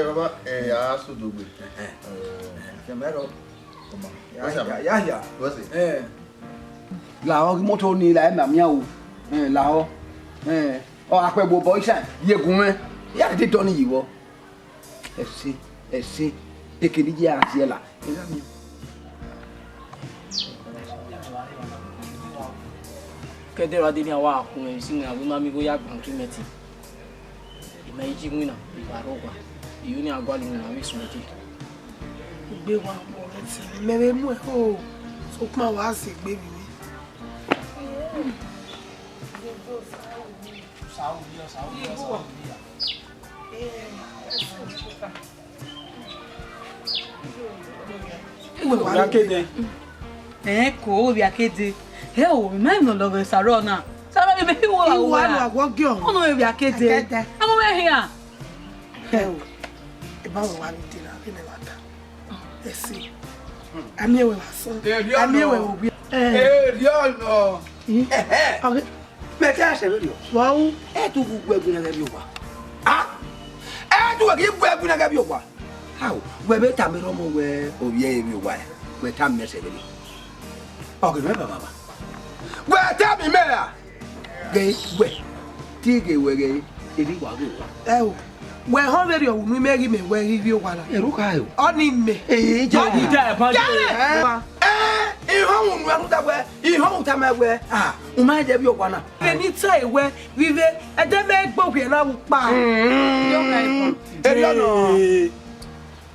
Eh, baba, eh, a sẹ odogbe. Ẹhẹn. Ẹhẹn, fian mẹ rọ. Come on. Ya, What's up? Ya, ya, ya. What's it? Eh. Lahọ, ghi moto ni la, ẹ ma miẹn o. Eh, lahọ. Eh, ọ, akpẹ gbe obọ isan, ye gun mwẹ. Ya dede dọ ni yi vbọ. Ẹse, ẹse, ekene iye a tie la. Ẹ gha miẹn. Ke ẹdẹ ra de ne a wa khu mwẹ vbe isi mwẹ, a wẹ ma miẹn igho ya gba agreement. I ma i ji winna, I wa rre owa. I ru ne a gualọ iwinna vbe isun ẹdẹ. Egbe wa mu ọmọ ẹtin, mẹ vbe mu ẹre o, sokpan wa sẹ egbe vbe mwẹ. Iwẹ wa Vbe a ke dee. Ẹn, ko vbe a ke dee. Ẹ o, ma nọ lọghọ Sarọ na. Sarọ vbe iwo Iwo aro aro wa. Agwọ giọ. Ọnọ vbe a ke dee. Akẹdẹ. Amọ vbe hia. Ẹ o, eba wẹ wa ni dee na, vbe ne wa ta. Ẹse. A miẹn wẹ vbe asọn. Eri A miẹn wẹ ọnọ. Vbe owiẹ. Eri ọnọ. Ih. Ẹhẹ. Ọghe- Mẹ te sẹ vberriọ. Wa u. Ẹ tu gu gu ẹgu na ghẹ vbe owa. A? Ẹ tu wẹ ghi gu ẹgu na ghẹ vbe owa. Ao, wẹ vbe tama erha ọmọ wẹ ovbi ẹre vbe owa, wẹ tama mẹ sẹ vberriọ. Ọ ghe mwẹ baba ba. Wẹ tama mẹ ra? Ghe wẹ, te I ghe wẹ ghe, erha uwa ghe owa. Ẹ o, wẹ họn vberriọ unu imẹ ghi mẹ wẹ I vbe owa na. Erha uwa o. Ọni mẹ. Ee, je. Ọni je, je. Ẹ, I họn unu ẹnu da wẹ, I họn u tama wẹ, a, u ma je vbe owa na. Vbene I ta ẹre wẹ, vbe ivbe, ẹdẹ mẹ gbe ovbi ẹre na vbe ukpa. Mm. Erriọ nọ. Ee.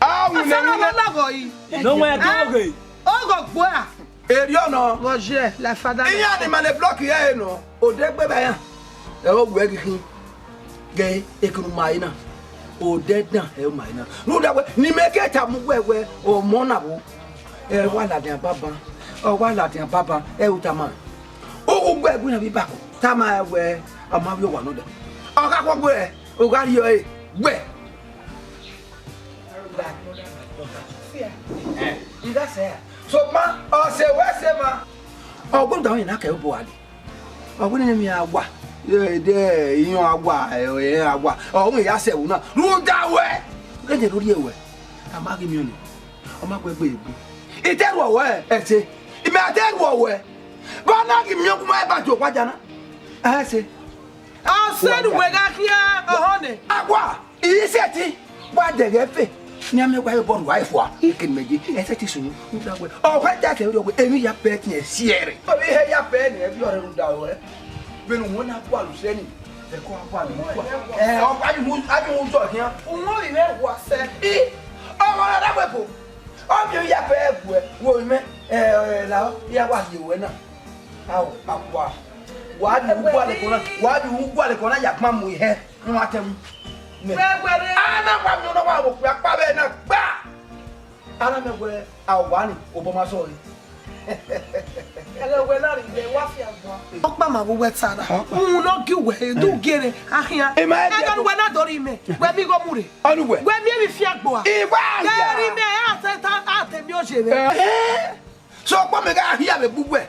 A, wẹ Ọsẹ na nọ lọghọ yi. No wẹ ghe. Oghọ gbo a. Erriọ nọ. Gọjẹ, la fada. Iran ni ma le block ẹre nọ. Odẹ gbe ba iran. Ẹ o wẹ ghi khin. Ghe ekunu ma ina. Odẹ dan ẹ o ma ina. Rhunmwuda wẹ, ne imẹ ke tama uwẹ wẹ, ọmọ na vbo. Ẹ wa ladian baba. Ọ wa ladian baba. Ẹ u tama. U gu gu ẹgu na vbe ibakọ. Tama wẹ, ọ ma vbe owa nọ dẹ. Ọ gha khuọgbe, u gha rhie ẹre. Wẹ. Fear. Eh, I gha sẹ ya. Sokpan, ọ sẹ wẹ sẹ ma. Ọ gu da ọnrẹn na kẹ obọ a ghi. Ọ wẹ ne emwi a wa. Ẹ, de, iyan a wa, ẹ, ẹ a wa. Ọ wẹ ya sẹ ẹvbo na. Rhunmwuda wẹ. Ghẹ ne erha rhie wẹ. A ma ghi miẹn ọnii. Ọ ma gu ẹgbe egbe. I te rhuọ wẹ, ẹse. I ma te rhuọ wẹ. Vbe ọ na ghi miẹn ọgua ma ba do wa ja na. Ẹse. Ọ sẹ ne uwẹ gha khian ọhọ nẹ. A wa. I sẹtin wa dẹghe ẹfe ne a miẹn wa ye obọ rua fua, ekene mẹ ye, ẹ sẹtin sunu, u da wẹ, ọ khẹ da sẹ vberriọ wẹ, emwi ya pẹ tiẹn siẹrẹ. Ovbi ihe ya pẹ ne ẹ viọ rre rhunmwuda ruẹ, vbene uwẹ na gualọ usẹ ni, ẹko a gualọ uwẹ. Ẹ, ọ, a ghi mu, a ghi mu zọ khian. Uwẹ ovbi mwẹ wa sẹ. I, ọmọ na da wẹ fo, ọ miẹn emwi ya pẹ guẹ, wo mẹ, ẹ, ẹ, la, I ya wa ye wẹ na. Ao, akua. Wa bi ugualekọ na, wa bi ugualekọ na ya gbẹn mu ihẹ. Nwa tẹ mu. Wẹ, wẹ, wẹ. A na wa mi ọna wa vbe okpia kpa vbe na gba. A na mẹ wẹ, a wa ni, obọ ma sọ re. Ẹghẹ wẹ na rhie, wa fi agua. Ọkpa ma vbe uwẹ ta na. Ọkpa. Uhun ne ọ gie uwẹ, e du gie ne, a khian. Ẹ ma ẹ gie ẹghẹ ne uwẹ na do rhie mẹ, wẹ mi igho mu rre. Ọni uwẹ. Wẹ mi emwi fi agbo a. Iwa ya. Ẹ rhie mẹ, a te ta, a te mi oje vbe. Eh. Sokpan mẹ gha hia vbe gbe uwẹ,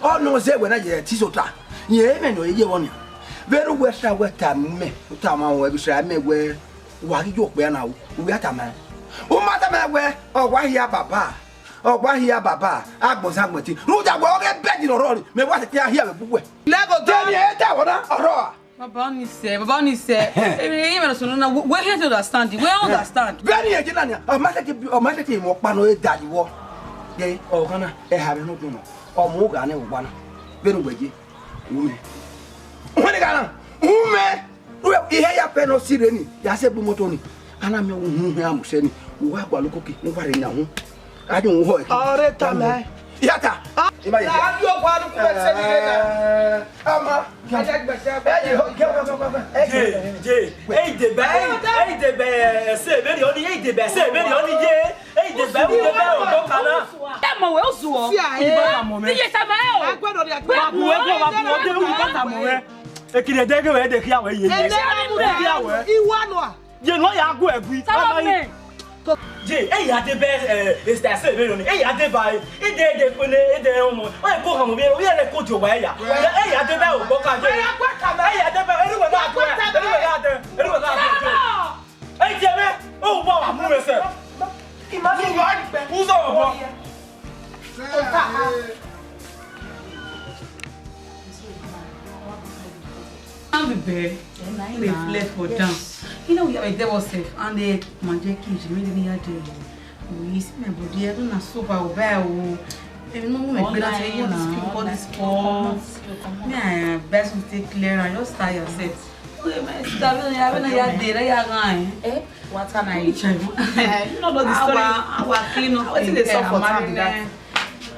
ọ nọ zẹ wẹ na ye ẹtin sota, rẹn emwi ne ọ ye vbọ nian. Vbene uwẹ sa wẹ tama mẹ, u tama ruẹ vbe Israel mẹ wẹ, wa ghi yo okpia na ru, u ya tama ẹn. U ma tama ẹn wẹ, ọ wa hia baba, ọ wa hia baba, agbọn zẹ agbọn ẹtin. Rhunmwuda wẹ ọghe bẹdi ne ọ rrọọ ni, mẹ wa sẹtin a hia vbe gbe uwẹ. Lẹgho dọ. Deni e ta ẹvbo na, ọ rrọọ a? Baba, ọni sẹ, baba, ọni sẹ. Ẹhẹn. Emwi, emwi ẹre sunu na, wẹ, wẹ hia te understand, wẹ understand. Vbene irẹn ye na nian, ọ ma sẹtin, ọ ma sẹtin mu ọkpa nọ, e da yi vbọ. Ye, ọghan na, ẹha mwẹ ne ọ gbọnọ, ọ mu gha nẹ vbe owa na. Vbene uwẹ ye, u mẹ. Uhẹn ni gha na, u mẹ. Ru ihe ya pẹ ne ọ si rre ni, ya sẹ gbe imoto ni. A na miẹn uhunmwu uhẹn a mu sẹ ni, u wa gualọ ukoki, u wa rre yan uhunmwu. A di uhunmwu họ ẹki. Ọre tama ẹn. Iyata. Ah, ima ye. Na a di owa ru ku ẹsẹ ni rre na. Eh, ama. Ẹdẹgbẹsẹ. Ẹ ye, ho, gẹ, gẹ, gẹ, gẹ, gẹ. Ẹ ye, ye. Ẹ ye deba, ẹ ye deba, ẹ, ẹsẹ vberriọ ni, ẹ ye deba, ẹsẹ vberriọ ni ye. Ẹ ye deba, ẹ ye deba, ọdọ kan na. Ẹ mọ wẹ, ozuọ. Ẹ ye deba, ẹ mọ wẹ. Iye tama ẹ o. Agbẹdọ ni agbẹdọ. Wa bu ẹgbẹ, wa bu ọdẹ, ẹ ye deba, ẹ mọ wẹ. Ekirri ẹdẹ ghe wẹ, ẹdẹ khian wẹ ye. Ẹdẹ khian wẹ. Iwa nua. Ye nua ya gu ẹgui. Tama mẹ. Ye, e ya deba, eh, Esther ẹsẹ vberriọ ni. E ya deba, e de, e de kpele, e de ọmọ. O ye ko hamo bi, o ye re ko jo wa ya. E ya deba o gbo ka je. E ya deba, e ru wẹ na dẹ, e ru wẹ na dẹ, e ru wẹ na dẹ. E je mẹ, o wa wa mu ẹsẹ. Uzọ ọbọ. I'll be there. They flare for down. You know, we have a devil safe, and the magic is really near there. We see my body, I don't know, so far, oh. Even though we play that, you know, all these people, all this sport. Me, I best to stay clear and just tie yourself. Okay, my sister, I don't know, I don't know, you're there, you're going. Eh? What can I eat? Eh, you know the story. Our, our clean up. Wetin dey sup for town be that?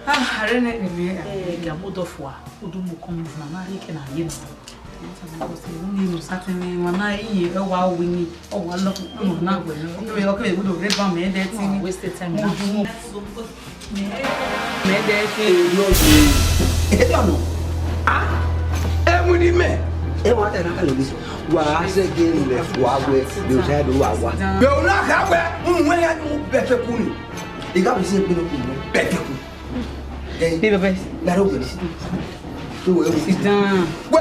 Ah, I don't know. Eh, ya mo do fua. Udu mo come na na re ke na ye na. Mo ni mo sa ti ni mo na ye e wa o wi ni. O wa lo mo na gbe. Okay, okay, we do re ba me de ti ni. Waste time. Mo du mo. Mẹ dẹ ke. Ẹ lọ ye. Ẹ lọ nọ. Ah, ẹ mu ni mẹ. Ẹ wa tẹ na ka lọ bi. Wa se ge lẹ fua wẹ, yo sa do wa wa. Bẹ o na ka wẹ, n wẹ ya nu bẹ fẹ ku ni. I ga bi se bi no ku bẹ fẹ ku. Ẹ, bí bẹbẹ. Laro wẹ. Sit down. Wẹ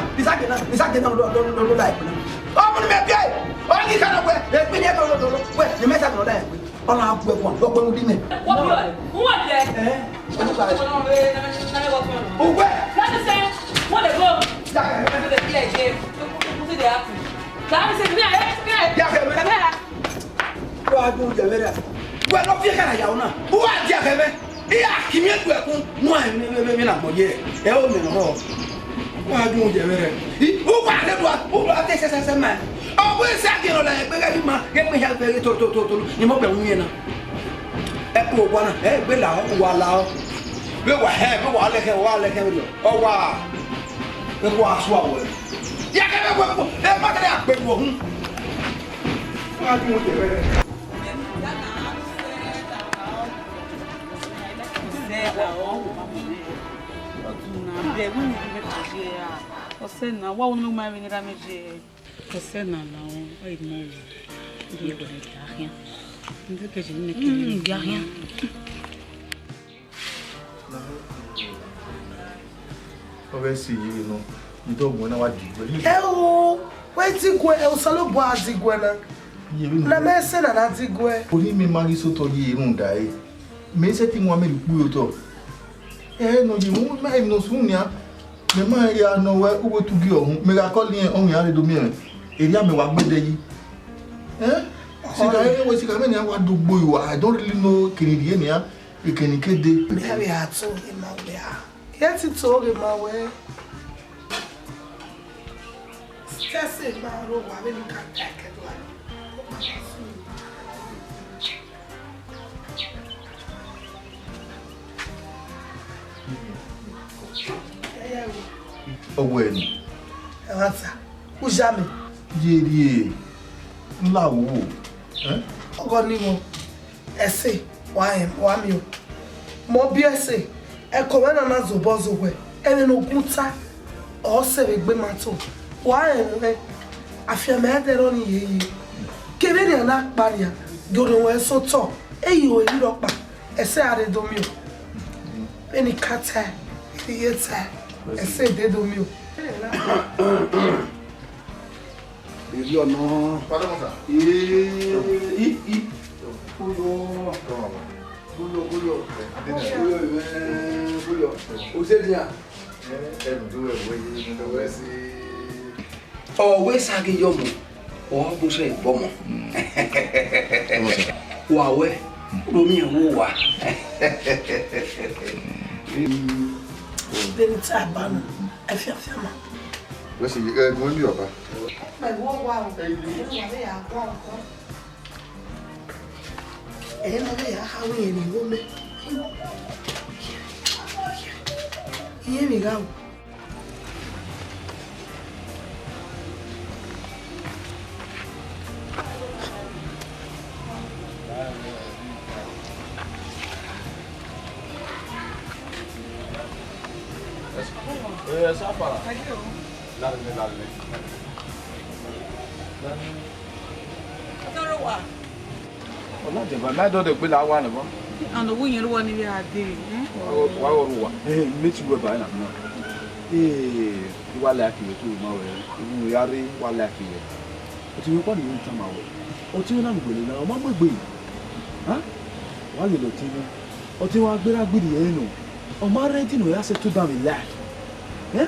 Isaki na, Isaki na, do, do, do, do, like na. Ọmọ ni mẹ biẹ, ọ ni kana wẹ, e kpe ni ẹ do, do, do, do, wẹ, ni mẹ sa do, like. Ọ na bu ẹkun, ọ kpe mu di mẹ. Wọ́n bí ọ̀rẹ́, wọ́n jẹ. Ẹ, ọdún kan. Ọmọ náà wẹ́ẹ́ náà, náà wọ́n tún ọ̀nà. Òwe. Láti sẹ́, wọ́n lè gbọ́. Yàgẹ̀ mẹ́. Wọ́n lè bí ẹ̀jẹ̀, wọ́n ti lè hàpù. Láti sẹ́, bí ẹ̀, bí ẹ̀. Yàgẹ̀ mẹ́. Ẹ̀mẹ́. Wọ́n á dún jẹ mẹ́rẹ̀. Wọ́n lọ fi ẹ̀ka yàwó náà. Wọ́n á di àgẹ̀ mẹ́. Iya, kì í mi ẹ̀dùn ẹ̀kún. Wọ́n á mi, mi, mi, mi nà gbọ́ yẹ. Ẹ ó mẹ́rin náà. Wọ́n á dún jẹ mẹ́rẹ̀. Ì, wọ́n wà lẹ́dùn, wọ́n wà tẹ́ sẹ́sẹ́sẹ́ mẹ́. Ọwọ́ ẹ̀sẹ̀ àgẹ̀rọ̀ la ẹgbẹ́ gẹ́gẹ́ bí ma, gẹ́gẹ́ bí ya fẹ́ tó, tó, tó, tó, ni mo bẹ̀ wọ́n yẹn náà. Ẹ kú òkú náà, ẹ gbé làwọn, wà làwọn. Wẹ wà hẹ, wẹ wà lẹkẹ, wà lẹkẹ lọ. Ọ wà. Wẹ kú aṣọ àwọ̀ ẹ. Ya kẹ bẹ wẹ kú, ẹ má kẹlẹ àgbẹ̀wò ọ̀hún. Wọ́n á dún jẹ mẹ́rẹ̀. Ọsẹ na, wa wo ne ma vbe ne ra mẹ je. Ọsẹ na la wọn, ẹ mọ wo. Ye wẹ da khian. Nde ke je ne ke. Mm, ya khian. Ọ vbe si ye nọ, ne ọ wẹ na wa di wẹ. Ẹ o, wẹ ti guẹ, ẹ Osanobua di guẹ na. Ye vbe na mẹ sẹ na na di guẹ. Oni mẹ ma ghi sotọ ye rhunmwuda ẹre. Mẹ sẹtin wan mẹ rhie ukpu ye otọ. Ẹ nọ ye, u ma emwi ne ọ sunu nian. Mẹ ma ya nọ wẹ uwu etugi ọhun, mẹ gha kọl irẹn, ọ wian rre do miẹn mwẹ. Erriọ mẹ wa gbẹdẹ yi. Ẹ? Sika ere wẹ sika mẹ nian wa do gbo ua, I don't really know kene rhie nian, ekene ke dee. Mẹ vbe a to ghe ma wẹ a. Ye ti to ghe ma wẹ. Sẹsẹ ma ro wa vbene I ka ta ẹkẹ do a. Ọ wẹ ni. Ẹmwata, u ya mẹ. Ye rhie, n la wo. Ẹ? Ọgọ ni wọn, ẹse, wa rẹn, wa miẹn o. Mẹ ọ biẹ ẹse, ẹko mwẹ na na zobọ zowẹ, ẹmwẹ ne ogun ta, ọ sẹ vbe egbe ma to. Wa rẹn mwẹ, afianma ẹdẹ rọ ni yeye. Kevbe nian na kpa nian, gie orhiọn ruẹ sẹ otọ, eyi ruẹ rhirhi ọkpa, ẹse a rre do miẹn o. Vbene I ka tae, I ye tae, ẹse de do miẹn o. Erriọ nọ. Pardon, sir. Ee, i, i. Uyo. Uyo, uyo. Uyo, eh, uyo. Uze dia. Ọ wẹ sa ghi yọ ọmọ, ọ bu sẹ egbe ọmọ. Wa wẹ, ro miẹn wo wa. Vbene I ta ba na, ẹfiafiama. Wẹ si, ẹ gun mi ọba. Ẹ wo wa o, ẹ wo wa ya gua ọkọ. Ẹ ma vbe ya kha wẹ irẹn vbe igho mẹ. Irẹn vbe gha ru. Ẹ, ẹ sá fara. Lálẹ́, lálẹ́. Toro wa. Ọna deba, ma dọdẹ gbe la wa nẹ bọ. Ana wo yẹn ru wa ni vbe a de, eh? Wa ru wa. Eh, me ti wẹ ba na na. Eh, wa like you too, ma wẹ. Unu ya re, wa like you. O ti wẹ kpa ni yo tama wẹ. O ti wẹ na gbele na, ọ ma gbegbe. Ha? Wa lele o ti wẹ. O ti wẹ a gbera gbiri ẹre nọ. Ọ ma ready nọ ya settle down in life. Eh?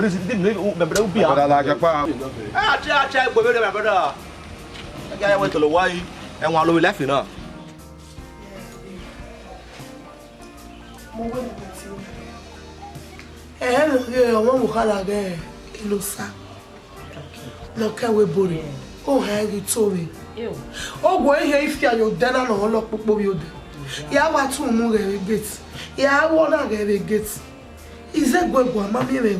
What is it? Didn't know, my brother will be out. Brother, like, apa. Ah, cha, cha, boy, my brother. I can't wait till a while. And one low life, you know. Mo wẹ ne te. Ẹ, ẹ, ọmọ mo kha la ghẹ enosa. Ne ọ ke wẹ bore. O ha ghi to vbe. Ew. Ọ wẹ ihe ifia yo de na nọ lọ kpokpo vbe odẹ. Ya wa tu mu ghẹ vbe gate. Ya wọ na ghẹ vbe gate. Ize gue gua ma miẹn vbe.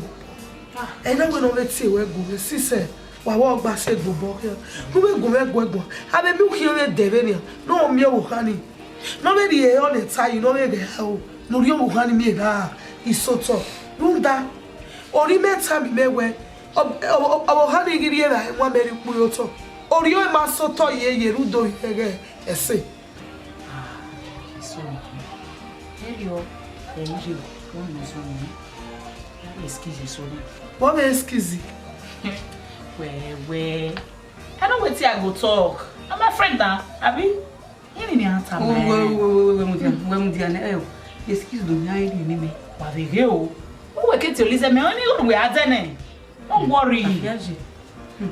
Ah. Ẹ na wẹ ne ọ vbe tie wẹ gu vbe sisẹ. Wa wọ gba se gbobọ khian. Ne u vbe gu mwẹ gu ẹguan. Avbe mi u khian vbe dẹ vbe nian. Ne ọ miẹn vbe okha ni. Ne ọ vbe rhie ehọ ne ta yi, ne ọ vbe ghẹ aro, ne u rhie ọvbokhan ni miẹn na isotọ. Rhunmwuda, orhiọn imẹ tama imẹ wẹẹ, ọ- ọ- ọ- ọvbokhan ni ghi rhie evbare wan mẹ rrie ukpu ye otọ. Orhiọn ma sotọ ye ye rre udo vbe ẹghẹ ẹse. Ah, sorry. Erriọ, ẹ, iye, wẹ ne ọ zọ nẹ. Excuse, sorry. What be excuse? Well, well. I know wetin I go talk. Na my friend na, abi? Iye ni a ta mẹ. Wẹ, wẹ, wẹ, wẹ, wẹ, mudia, wẹ, mudia nẹ, ẹ o. Excuse do yan iri ni mẹ. Wa vbe ghe o. Uwẹ ke tie Olizẹ mẹ, ọni gho wẹ a dẹ nẹ. No worry. Àfíà jẹ. Hmm.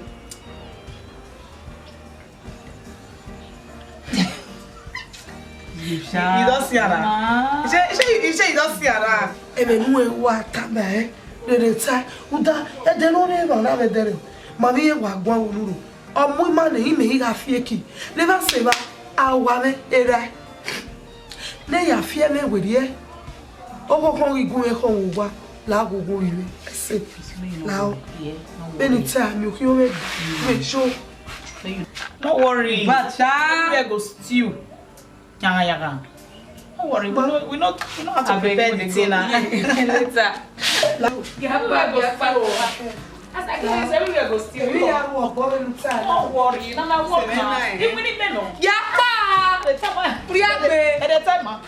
You don't see her. She, she, she, you don't see her. Ebe nu e wa ta mẹ, rere ta, uda, ẹdẹ ne ọ rre emwa na vbe ẹdẹrẹ, ma vbe iye wa guan unu ro. Ọ mu ima nẹ, imẹ i gha fi eki. Ne evba sẹ evba, a wa mwẹ erha. Ne ya fi ẹmwẹ werriẹ. Ọghọghọ ghi gu mwẹ khọ vbe owa, la ghogho ivbe. Ẹse, la ọ. Vbene I ta, mi u khian mwẹ, mwẹ cho. No worry. But, ah, we go stew. Yaga, yaga. No worry, we know, we know, we know how to prepare the thing now. Later. As I can say, everywhere go stew. Don't worry, na my work now. Even if they know. Yapa! The time. Priagbe. At the time, ma.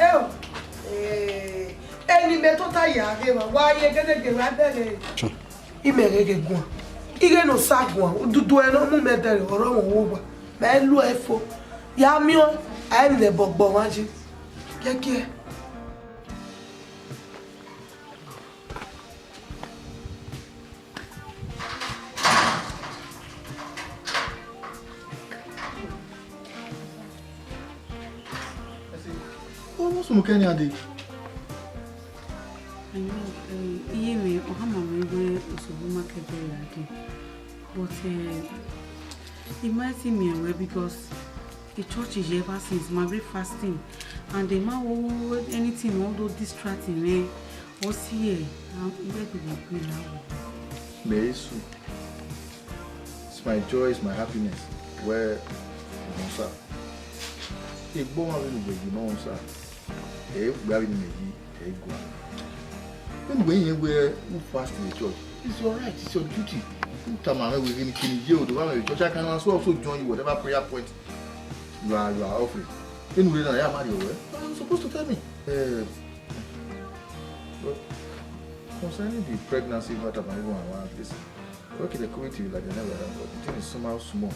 Eo. Eh, eni mẹ tota ya ghe wa. Wa ye gẹdẹgẹdẹ wa bẹghe. Imẹ gheghe guan. Ighẹ ne Osa guan, ududu ẹre ne ọ mu mẹ dẹrẹ ọrọmwọ vbe owa. Mẹ lu ẹre fo. Ya miẹn ọẹn, a i vbe ẹbọ gbe ọmwa yi. Giẹgiẹ. Ọ vbe sunu kẹ nian dee? I know, eh, iye mwẹ, ọ khama mwẹ wẹẹ osogbo ma ke ẹdẹrẹ a dee. But, eh, I ma si miẹn wẹ because the church is ever since my break fasting and they ma wo anything all those distracting, eh. Ọ si ẹ, ah, where do we go now? Mẹ Jesu. It's my joy, it's my happiness. Wẹ Osa. Egbe ọmwa vbene uwẹ yi nọ Osa. Ẹ i gba vbene imẹ yi, ẹ i gua. Anyway, you wear, you fast in the church. It's your right, it's your duty. You tell me where any king ye, or the one in the church, I can also, also join you whatever prayer point you are, you are offering. Anyway, now, yeah, marry well. You're supposed to tell me. Uh, but concerning the pregnancy matter, my one, listen. Okay, they come to you like they never done, but the thing is somehow small.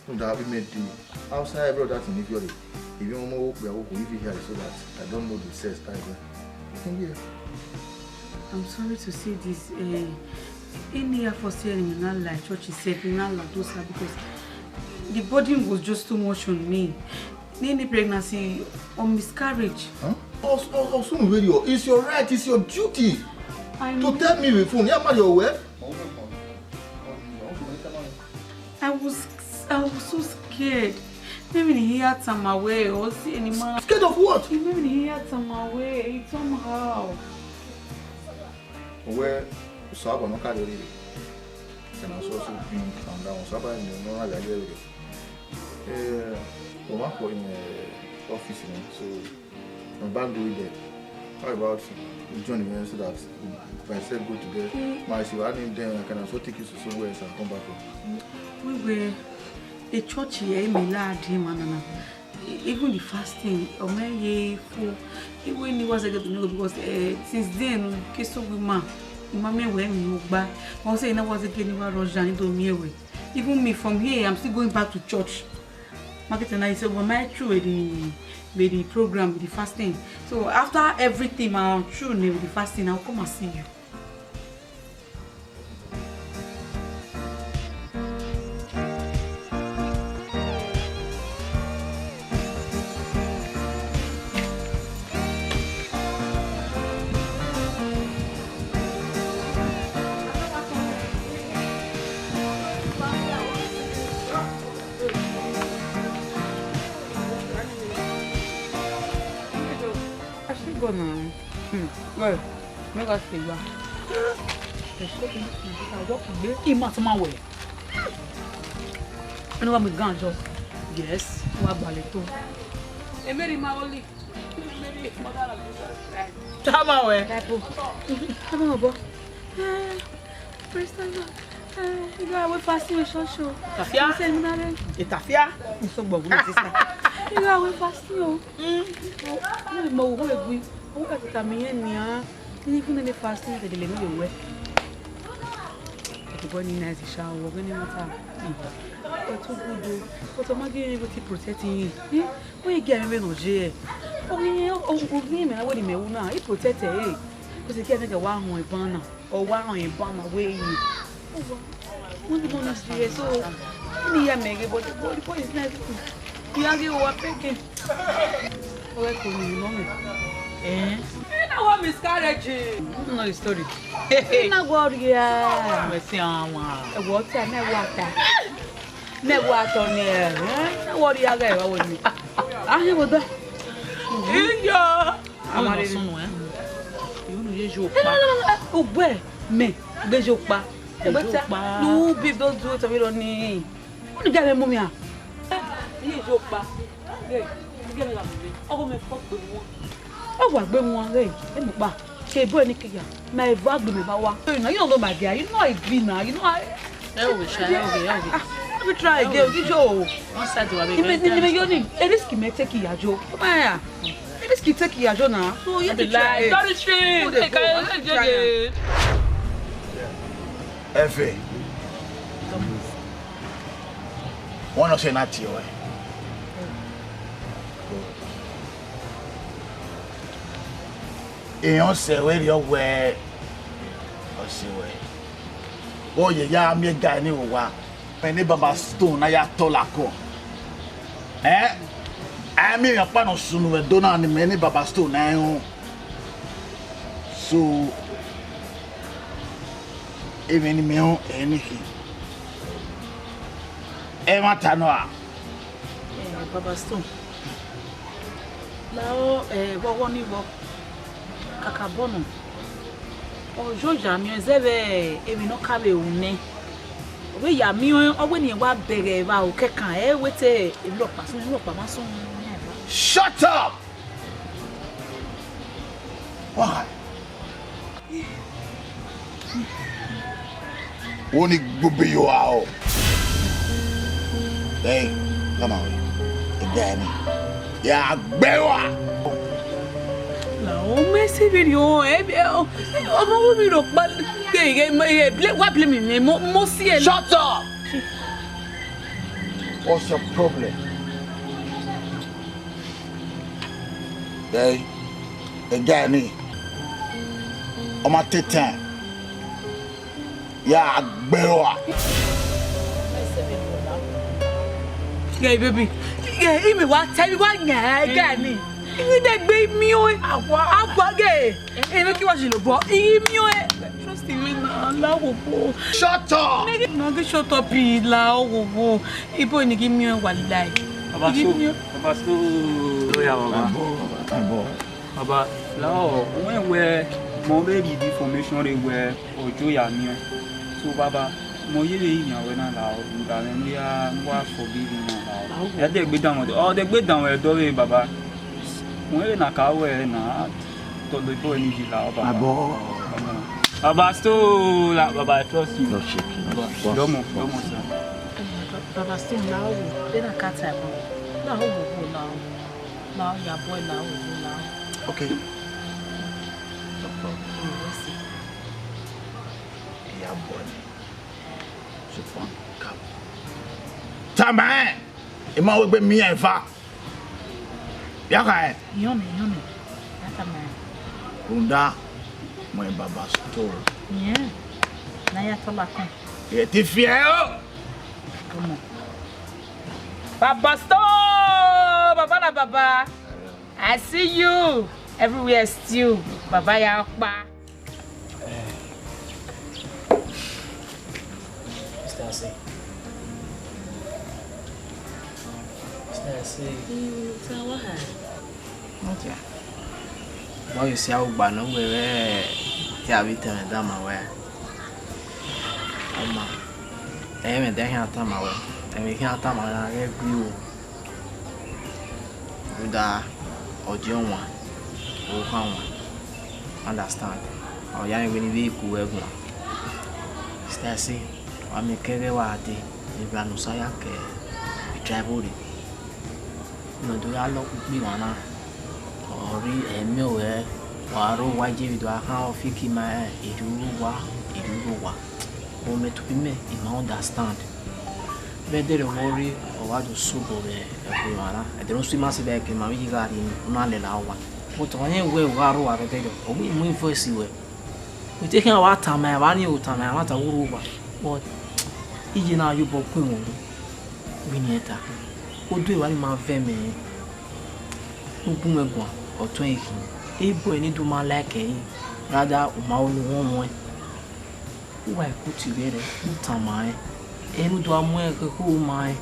No, that we made the outside every other thing. If you're, if you want more, we are okay. If you hear, so that I don't know the sex type. Can you? I'm sorry to say this. Uh, any of us here in our life, church is safe in our life, those are because the burden was just too much on me. Any pregnancy or miscarriage. Huh? Osun, Osun, it's your right, it's your duty I to know. Tell me before. Yeah, marry well. I was, I was so scared. Maybe he had some away or see any man. Scared of what? Maybe he had some away. It somehow. Well, so I gonna carry it. Can I also bring down? So I know I got it. Eh, we want for in the office, you know, so I'm about to do it there. How about you join me so that if I say go to there, my see, I need them, I can also take you to somewhere else and come back home. We were a church here, me lad him and even the fasting, or my ye for even he was a good because uh, since then, kiss of woman, mommy when you back, once I was again, you were rushing to me away. Even me from here, I'm still going back to church. Market and I said, well, my true with the with the program, with the fasting. So after everything, I'll true with the fasting, I'll come and see you. I should go now. Hmm. Well, me got to go. Ima tuma wẹ. Ẹni wa mi gan jọ. Yes. Wa gbalẹ to. Emeri ma oli. Emeri mother of Jesus Christ. Tama wẹ. Tama wẹ bọ. Praise the Lord. Iga we fasting o shosho. Tafia. Seminary. Etafia. Nsogbo gu sister. Iga we fasting o. Mm. Mo mo wo egui. O ka ta mi yen nia. Even in the fasting, they didn't know you were. But the boy need nice shower, when you matter. But too good though. But I'm not giving you to protect him. Eh? When you get me no jail. Oh, we, oh, oh, oh, me, I wouldn't me now. He protect her, eh? Because he can't make a one on a banner. Or one on a banner, where you. Wọ́n ti mọ ní sí ẹ so ní ìyá mẹ́rin bọ́dí bọ́dí bọ́dí sí náà. Ìyá gé wa pẹ́kẹ́. Ọ̀rẹ́ kò ní ìmọ̀ mi. Ẹ̀ẹ́n. Ẹ náà wọ́n miscarriage. You know the story. Ẹ náà wọ́n rí a. Ẹ sí àwọn. Ẹ wọ́ tí a náà wà ta. Náà wà tọ̀ ni ẹ̀. Ẹ náà wọ́n rí a gẹ̀ wá wọ̀ ni. A ṣe wọ́n dọ́. Iyọ̀. Amare sunu, eh? Unu ye yo pa. Ugbe me gbe yo pa. Egbe ta. Nu bi do du to mi ro ni. Unu ga me mu mi a. Ye yo pa. Ge, ge me la mi. Ogo me fo gbe mu. O wa gbe mu re. E mu pa. Ke bo ni kiya. Ma eva gbe me ba wa. You know, you know my girl. You know I be now. You know I Ẹ ò wè ṣá, ẹ ò wè, ẹ ò wè. Ah, let me try again. Ogi jo. One side wa be Ime very ni ime yo ni. E risk me take ya jo. Come here. E risk take ya jo na. So you have to try. Very sweet. Go dey go. One side try. Efe. Wọ́n lọ ṣe náà tiẹ̀ wẹ̀. Èèyàn ṣẹ̀wé rí ọwẹ́ ọ̀ṣẹ̀wẹ̀. Wọ́n yẹ ya mi ga ní òwa. Mẹ ní Baba Stone na ya tọ lakọ. Ẹ, a mi èèyàn pa nọ sunu vbe do na ni mẹ ní Baba Stone na ẹ họn. So, emwi ne imẹ họn ẹ ne khin. Ẹmwata nọ a? Eh, Baba Stone. Lao, eh, vbe ọghọ ni vbọ, kakabọ nọ, ọ yo ya miẹn zẹ vbe emwi ne ọ ka vbe ru nẹ. Ọ vbe ya miẹn, ọ wẹ ne irẹn wa bẹghe evba o kẹkan, ẹ wẹ te emwi rhọkpa sunu, emwi rhọkpa ma sunu. Shut up! Why? Oni gbogbo yo aro. Hey, come on. Egbe ni. Ya gbe wa. La o me se video, eh, eh, oh, eh, ọmọ wo mi ro pa, eh, eh, eh, eh, ble-, wa blame me, mo, mo si e. Shut up! What's your problem? Hey, egbe ni. Ọmọ tete. Ya gbe wa. Yeah, baby. Yeah, imi wa tell me wa nya ga ni. Imi de gbe mi o. Awa. Awa ge. E me ki wa jilo bo. Imi o. Trust me na, la wo bo. Shut up. Nigga, no, get shut up, la wo bo. Ibo ni gi mi o, wallahi. Baba, so, Baba, so, oh, yeah, Baba. Baba, la o, when we mo be read information re we Ojo ya miẹn. So, Baba, mo ye vbe yan wẹ na la o, rhunmwuda mwẹ ne ya ne wa forgive na la o. Ẹ dẹ gbe dan wẹ, ọ dẹ gbe dan wẹ dọ vbe, Baba. Mo ye na ka wẹ na, to the boy ni ji la o, Baba. Abo. Baba, still, la, Baba, I trust you. No shaking. Baba, no, no, sir. Baba, still, la o, de na ka ta ebo. La o, la o. La o, ya boy, la o, la o. Okay. No problem. Yes, sir. Ya boy. Sufan, come. Tama ẹn, ima wegbe miẹn eva. Ya kha ẹn. Iyọn nẹ, iyọn nẹ. Ya tama ẹn. Rhunmwuda, mẹ Baba Store. Iyẹn, ne a ya tọ lakọn. Ẹ ti fi ẹn o. Ọmọ. Baba Store, Baba na Baba. I see you everywhere still, Baba ya kpa. Mister Ase. Mister Ase. Mm, ta wa ha? Okay. Bọ, you see, a ugba ne uwẹ vbe te avbe itẹn mwẹ dama wẹ. Ọma, ẹmwẹ da khian tama wẹ, ẹmwẹ khian tama wẹ na ghẹ gui o. Rhunmwuda, ọ die ọwan, okhan wan, understand? Ọ ya rẹn wẹ ne I vbe ku wẹ guan. Sister Ase, wa miẹn kẹ ẹghẹ wa dee, evba ne Osa ya ke driver rre. Ne ọ do gha lọ kpukpẹ emwa na, ọ rhie ẹmwẹ ruẹ, wa rre owa, je vbe do gha khan ọfiki ma rẹn, erriọ owa, erriọ owa. But mẹ tobọ imẹ, I ma understand. Vbe ẹdẹrriọ vbe ọ rre, ọ wa do sobọ vbe ẹvbo emwa na. Ẹdẹ ne ọ su ima sẹ vbe ẹki, ma vbe iye gha rrie, u na lẹla owa. But ọ rẹn wẹ u gha rre owa vbe ẹdẹrriọ, ọ wẹ I mu voice ruẹ. U te khian wa tama ẹn, wa rẹn o tama ẹn, a ma ta wẹ u rre owa. But iye na ye obọ ku ẹmwẹ unu, vbene irẹn ta. Odu evba ni ma vẹ mẹ rẹn, ne u gu mwẹ guan, ọ tuẹn khin. Ebo ẹre ne I do ma like ẹre, rather u ma ru ne u họn muẹn. U wa ku tie vbe rẹ, u tama rẹn. Ẹre ne u do gha mu ẹn khekhu ma rẹn,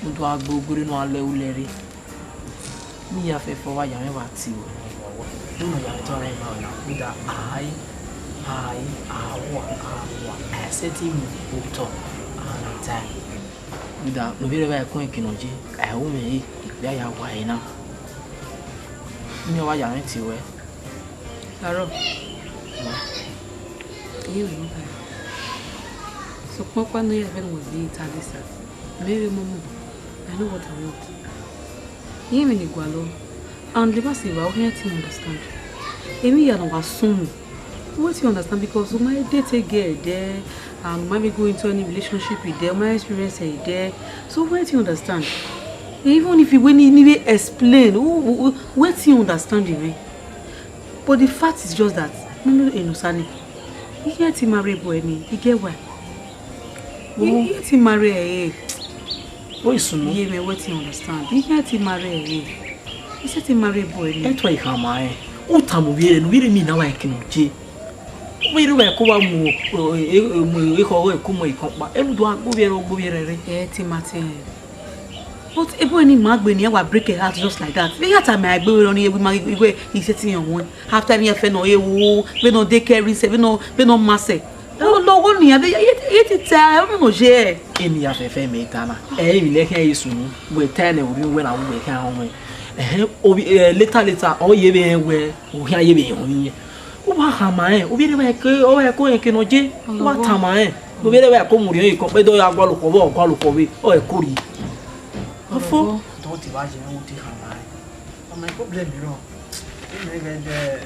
ne u do gha gbe ogberre ne u gha lẹ ulẹ rre. Ne I ya fẹfẹ, ọ wa ya mwẹ vbe a tie ruẹ. Vbene ọ ya tọn rẹn ma na, rhunmwuda, a i, a i, a wa, a wa, a sẹtin mu otọ, a na tae. Rhunmwuda, ne ovbi ẹre vbe ẹkun ẹki nọ je, a i ru mwẹ re, ikpia ya wa ẹre na. Iyẹn ọ wa ya mwẹ tie ruẹ. Aro. Ma. Iye mwẹ nọ ba. Sokpan ọkpa ne ọ ya vbe ne uwẹ gbe ta desa. Mẹ vbe momo. I know what I want. Iye mwẹ ni gualọ. And the person wa, u khian te understand. Emwi hia ne ọ wa sunu. Wetin you understand, because u ma date a girl there, and u ma be go into any relationship with them, u ma experience it there. So wetin you understand? Even if you wẹ ne I vbe explain, u, u, u, wetin you understand, man? But the fact is just that, no, no, no, Sani. He get him marry boy ni, he get why. He, he get him marry, eh. What is no? Yeah, man, wetin you understand? He get him marry, eh. He set him marry boy ni. That's why he come, eh. U tama ovbi ẹre, ne ovbi ẹre miẹn na wa ẹki nọ je. Ovbi ẹre wa ẹko wa mu, eh, eh, mu, eh, ekhọe ẹko mu ikọn kpa. Ẹ mu do gha gbe ovbi ẹre, gbe ovbi ẹre rre. Eh, Timothy. But ebo ni ma gbe ni, wa break a heart just like that. Vbe ya tama egbe vbe rọ ni, ewe ma, ewe, he set him on. After ni ẹfe nọ ye wo, vbene ọ de kẹre sẹ, vbene ọ, vbene ọ ma sẹ. Ọ lọghọ nian, vbe ye, ye, ye te ta, ọ nọ ye. Eni ya fẹfẹ mẹ ta na. Ẹ, emwi ne khian ye sunu, wẹ ta nẹ, u rhie wẹ na, wẹ khian họn wẹ. Ẹhẹn, ovbi, eh, later, later, ọ ye vbe rẹn wẹ, u khian ye vbe họn iyẹn. U wa khama rẹn, ovbi ẹre wa ẹko, ọ wa ẹko rẹn ke nọ je, u wa tama rẹn. Ovbi ẹre vbe ko mu rhiọn ye kọ, kpẹdẹ ọ ya gualọ okhuo vbe, ọ gualọ okhuo vbe, ọ ẹko rhie. Ọfo. Don't imagine what they have. My problem, you know. You never there.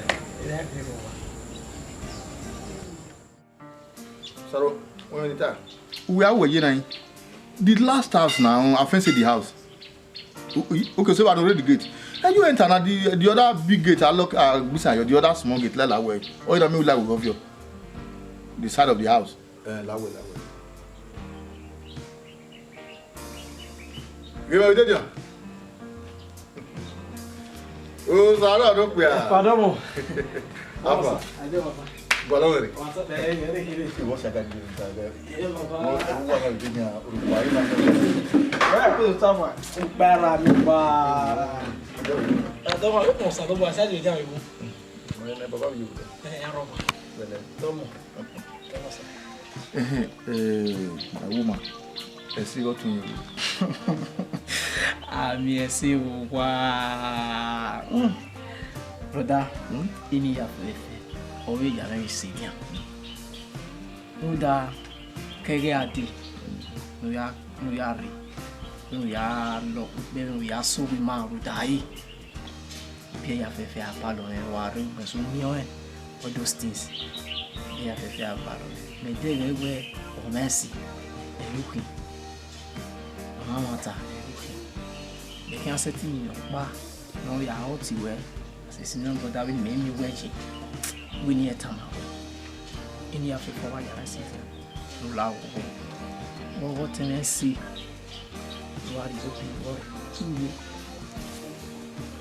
Saro, when you time? We are waiting. The last house now, I fancy the house. Okay, so I don't read the gate. And you enter now the, the other big gate, I look, uh, beside you, the other small gate, like, like, where? Oh, you know, me like we love you. The side of the house. Eh, lawe, lawe. Ghe vbe dede. O, Saro do kpia. Pardon mo. Afa. Ade, papa. Bọlọ wẹrẹ. What's up, eh, eh, eh, eh. Ìwọ ṣàgá di ìgbà rẹ. Eh, papa. Wọ́n wà ní ìdíyàn olùkọ́ ayé náà. Where I put the sofa? Para mi pa. Ẹ, dọ́gba, ó kàn sá, dọ́gba, ṣáàjì ìjà ìwọ. Wọ́n ní bàbá mi yóò dẹ̀. Ẹ, ẹ, rọ́bà. Bẹ̀lẹ̀. Dọ́mọ̀. Ẹhẹn, eh, my woman, ẹse ọtun yẹn. Ami ẹse wa. Hmm. Brother, hmm? Ini ya fẹfẹ, ọ vbe ya mwẹ ẹse nian. Rhunmwuda, kẹghẹ a dee, ne u ya, ne u ya rre, ne u ya lọ ukpẹ, ne u ya sẹ ovbi ima rhunmwuda ẹre. Biẹ ya fẹfẹ a palọ rẹ, wa rre ugbẹn so miẹn ọnrẹn, all those things. Biẹ ya fẹfẹ a palọ rẹ. Mẹ deghẹ wẹ ọ mwẹ ẹse, ẹ i ru khin. Ọ ma mwata, ẹ i ru khin. Mẹ khian sẹtin miẹn ọkpa ne ọ ya hot wẹ, sisi ne brother vbe mẹ miẹn uwẹ yi, wẹ ne irẹn tama wẹ. Ini ya fẹfẹ wa ya ẹse, ne u la vbe ọghọ. Vbe ọghọ te mwẹ ẹse. Wa rhie obi vbọ ru.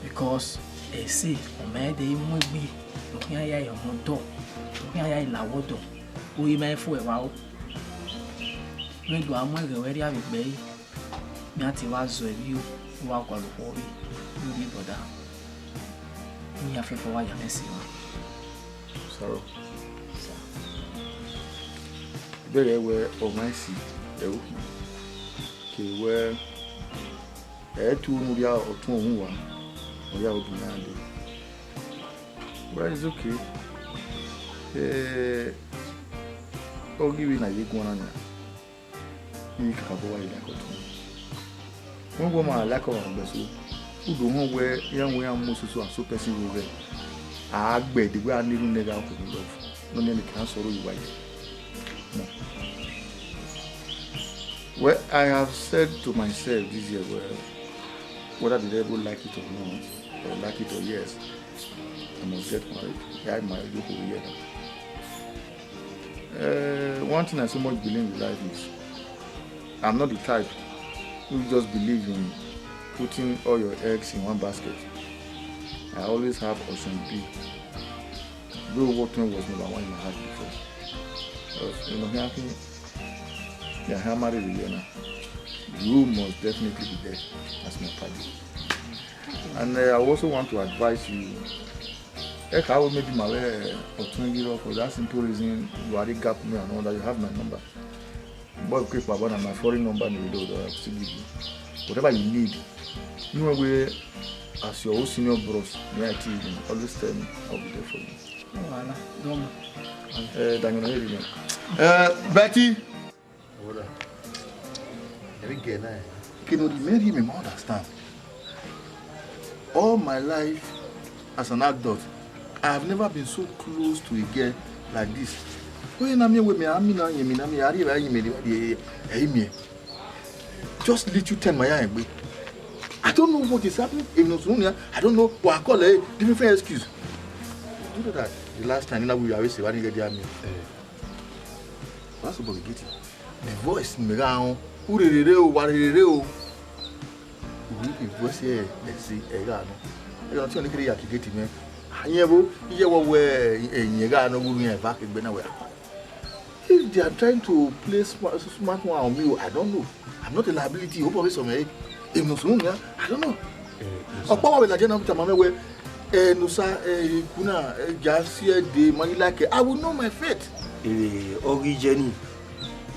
Because ẹse, ọ ma dee mu egbe, ne ọ khian ya ọmọ dọ, ne ọ khian ya la vbe ọdọ, u i ma fu ẹre vbe aro. Vbe do a mu ẹghẹ ruẹ rria vbe egbe ẹre, ne a te wa zọ ẹre, u wa gualọ okhuo vbe, u rhie brother. Ini ya fẹfẹ wa ya mwẹ ẹse mwa. Saro. Sir. Ighẹ wẹ ọ mwẹ ẹse, ẹ i ru khin. Ke wẹ, ẹ i tu unu rhia ọtun ohun wa, ọ ya odu na dee. Well, it's okay. Eh, ọ ghi vbe na ye guan na nia. I kakabọ wa ye like ọtun. Wẹ wẹ ma like ọmwa gbẹ so, u do họn wẹ iran wẹ iran mu soso and so person vbe ghẹ. A gbẹ de wẹ a na erhunmwu ne gha okhuo ni love. Nọ nene kan sọrọ ye uwa ye. No. Well, I have said to myself this year, well, whether the devil like it or not, or like it or yes, I must get married. I married you for a year now. Uh, one thing I so much believe in life is I'm not the type who just believe in putting all your eggs in one basket. I always have option B. Though what was number one in my heart before. But, you know, I think, yeah, I married a year now. You must definitely be there as my party. And uh, I also want to advise you. Ẹ ka wo maybe ma vbe ọtun yiro for that simple reason you are gap me and all that you have my number. But quick, Baba, na my foreign number ni do do still give you. Whatever you need, you know we as your own senior bros, me I tell you, always tell me, I'll be there for you. No wahala, don't. Eh, Daniel, here you go. Eh, Betty. Brother, every girl now. Kí ló rí mẹ́rin mi ma understand. All my life as an adult, I have never been so close to a girl like this. Oye na mi we mi ami na ye mi na mi ari ba yi mi di e mi. Just little ten my eye gbe. I don't know what is happening. If no soon, I don't know what I call it. Different excuse. You know that the last time we were say what you get there me. What's about getting? The voice me ga on. Urerere o, warerere o. Uwi, the voice here, let's see, ẹ gha nọ. Ẹ gha nọ tí wọn ní kiri ya kigeti mẹ. Ayẹn bo, iye wọ wẹ ẹyìn ẹ gha nọ wúru yẹn va kegbe náà wẹ. If they are trying to play smart, smart one on me, I don't know. I'm not a liability. Hope of some, eh, if no soon, yeah, I don't know. Ọ̀pọ̀ wa wẹ̀ lajẹ́ náà tàmá mẹ́wẹ́, ẹ nusa, ẹ ikuna, ẹ ja si ẹ de, ma yi like, I will know my fate. Ere ọghi jẹ ni,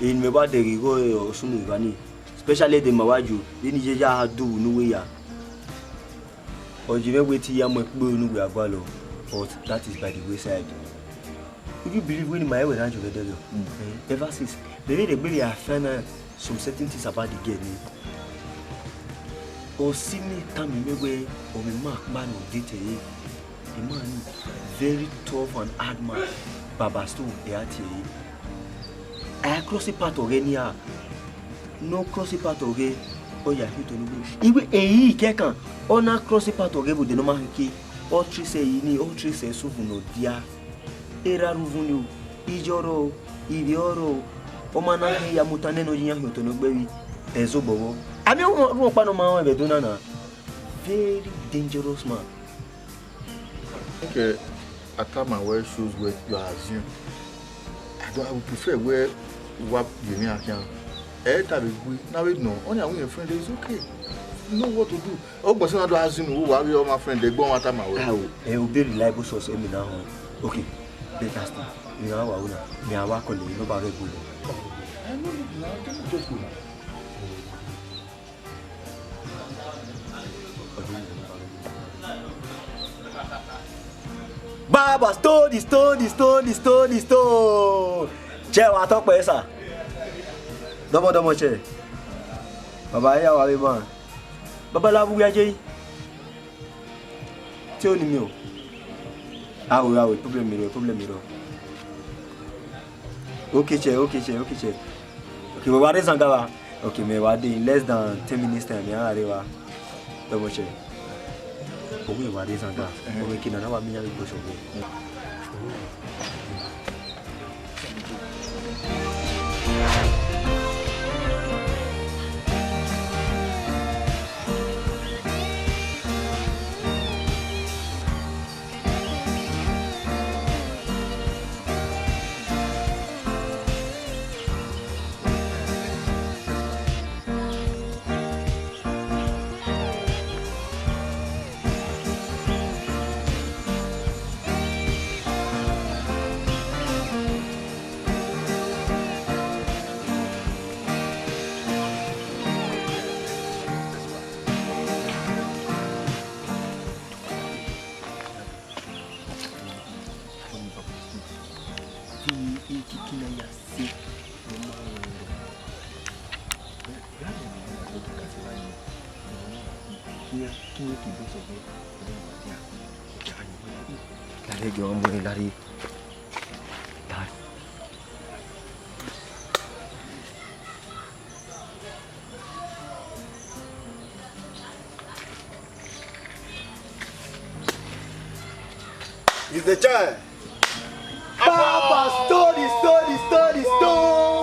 eni mẹ ba dẹghe igho ọsun ni gha ni, especially de ma wa ju, de ni ye ya du nu we ya. Ọ je mwẹ wẹ te I ya mu ẹkpo unu wẹ agualọ, but that is by the wayside. Would you believe when my ewe na jọ vbe dẹghe? Mm. Eh, ever since, they made a baby, I find out some certain things about the girl ni. Ọ si ne tama mẹ wẹẹ ọ mwẹ ima kpa ne ọ date ẹre. The man ni, very tough and hard man. Baba Stone, e a tie ẹre. I cross part ọghe nia. No cross part ọghe, ọ ya khin otọ ne ugbẹn. Iwe eyi kẹkan, ọ na cross part ọghe vbe odẹ ne ọ ma khin ke. Ọ trace ẹre ni, ọ trace ẹre sẹ uvun ne ọ dia. Erha rre uvun ni o, iye ọrọ o, ivbi ọrọ o, ọ ma na khin ya mu tan nene ọ ye iran khin otọ ne ọ gbe ẹre, ẹzobọ vbọ. A miẹn rhunmwuda ọkpa ne ọ ma rẹn vbe Ẹdo na na. Very dangerous man. Okay, I tell my wife shows what you are assume. I don't, I would prefer where what you mean I can. Eh, that we now we know. Only our friend is okay. You know what to do. Oh, but now do assume who are we all my friend? They go on matter my way. Ah, oh, eh, oh, be reliable source, eh, me now. Okay, better still. Me now, I wanna, me I want call you, no bother go. I know it now. Can you just go now? Baba Stone, Stone, Stone, Stone, Stone. Che wa tọkpẹ sa. Dọmọdọmọ che. Baba ya wa be man. Baba la bu ya je. Te oni mi o. Awo, awo, problem mi rọ, problem mi rọ. Okay, che, okay, che, okay, che. Okay, we wa rre zanga wa. Okay, mẹ wa dee in less than ten minutes time, mẹ a rre wa. Double check. Owe wa rre zanga. Owe kina na wa mi ya mi question. Larre, ghe ọmọ ẹre, larre. Larre. Is the chair. Baba, story, story, story, story.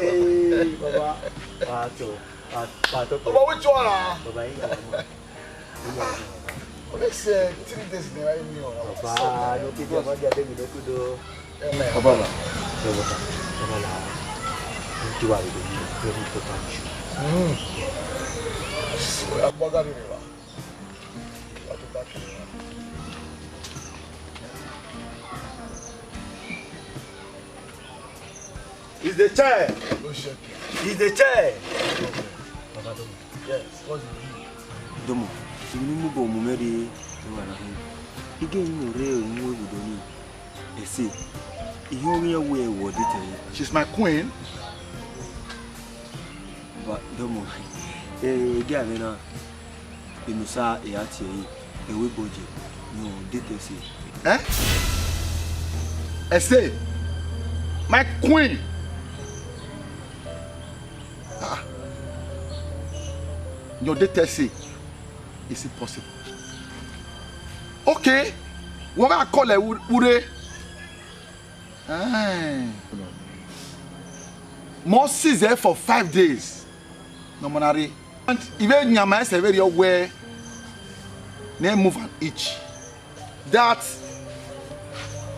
Hey, Baba. Pastor, pastor. Baba, which one? Baba, you are. Ọ next, eh, three days ni ra mi o. Baba, no kid your mother, baby, no kid o. Amen. Baba, baba, baba, baba, you are very important issue. Mm. Yes. Oya, gbaga ni wa. Is the chair. Is the chair. Yes, what's the deal? Domo, unu mu bo mu mẹ rre, wa na hin. Ige yin ore mu egudo ni. Ese. Ihe ovbi iran wẹ wọ date ẹre. She's my queen. Ba, domo. Eh, ige avbe na. Enosa e a tie ẹre, ẹvbo Ebọje, ne ọ date Ese. Eh? Ese? My queen? Ah. Ne ọ date Ese? Is it possible? Okay. Wẹ gha call ẹre vbe urre. Eh. Mẹ ọ seize ẹre for five days. Ne ọmọ na rre. And I vbe yan ma ẹsẹ vberriọ wẹẹ ne ẹ move an inch. That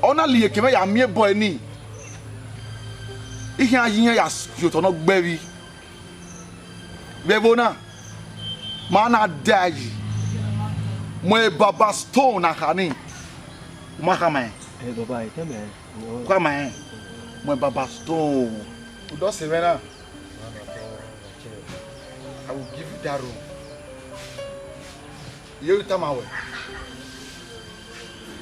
ọ na la iyeke mwẹ ya miẹn boy ni. I khian ye iran ya ye otọ ne ọ gbe ẹvbi. Vbe ẹvbo na, ma na da yi. Mu Baba Stone na kha ni. U ma khama ẹn. Eh, Baba, I tell me. Khama ẹn. Mu Baba Stone. U do sẹ mwẹ na. I will give you that room. Iye u tama wẹ.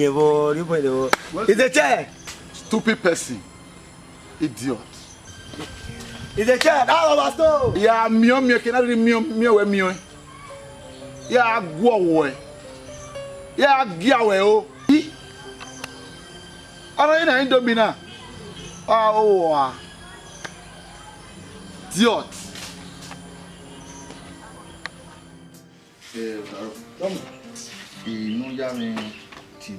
nẹ vbọ, rhie bọe nẹ vbọ. Is a chair. Stupid person. Idiot. Is a chair. That was stone. Ya miẹn miẹn ke na rhirhi miẹn miẹn wẹ miẹn. Ya guọ wẹ. Ya gia wẹ o. I. Ọna ye na Indomie na. A o a. Idiot. Eh, Ọdaro. Tell me. Inu ya mwẹ tie.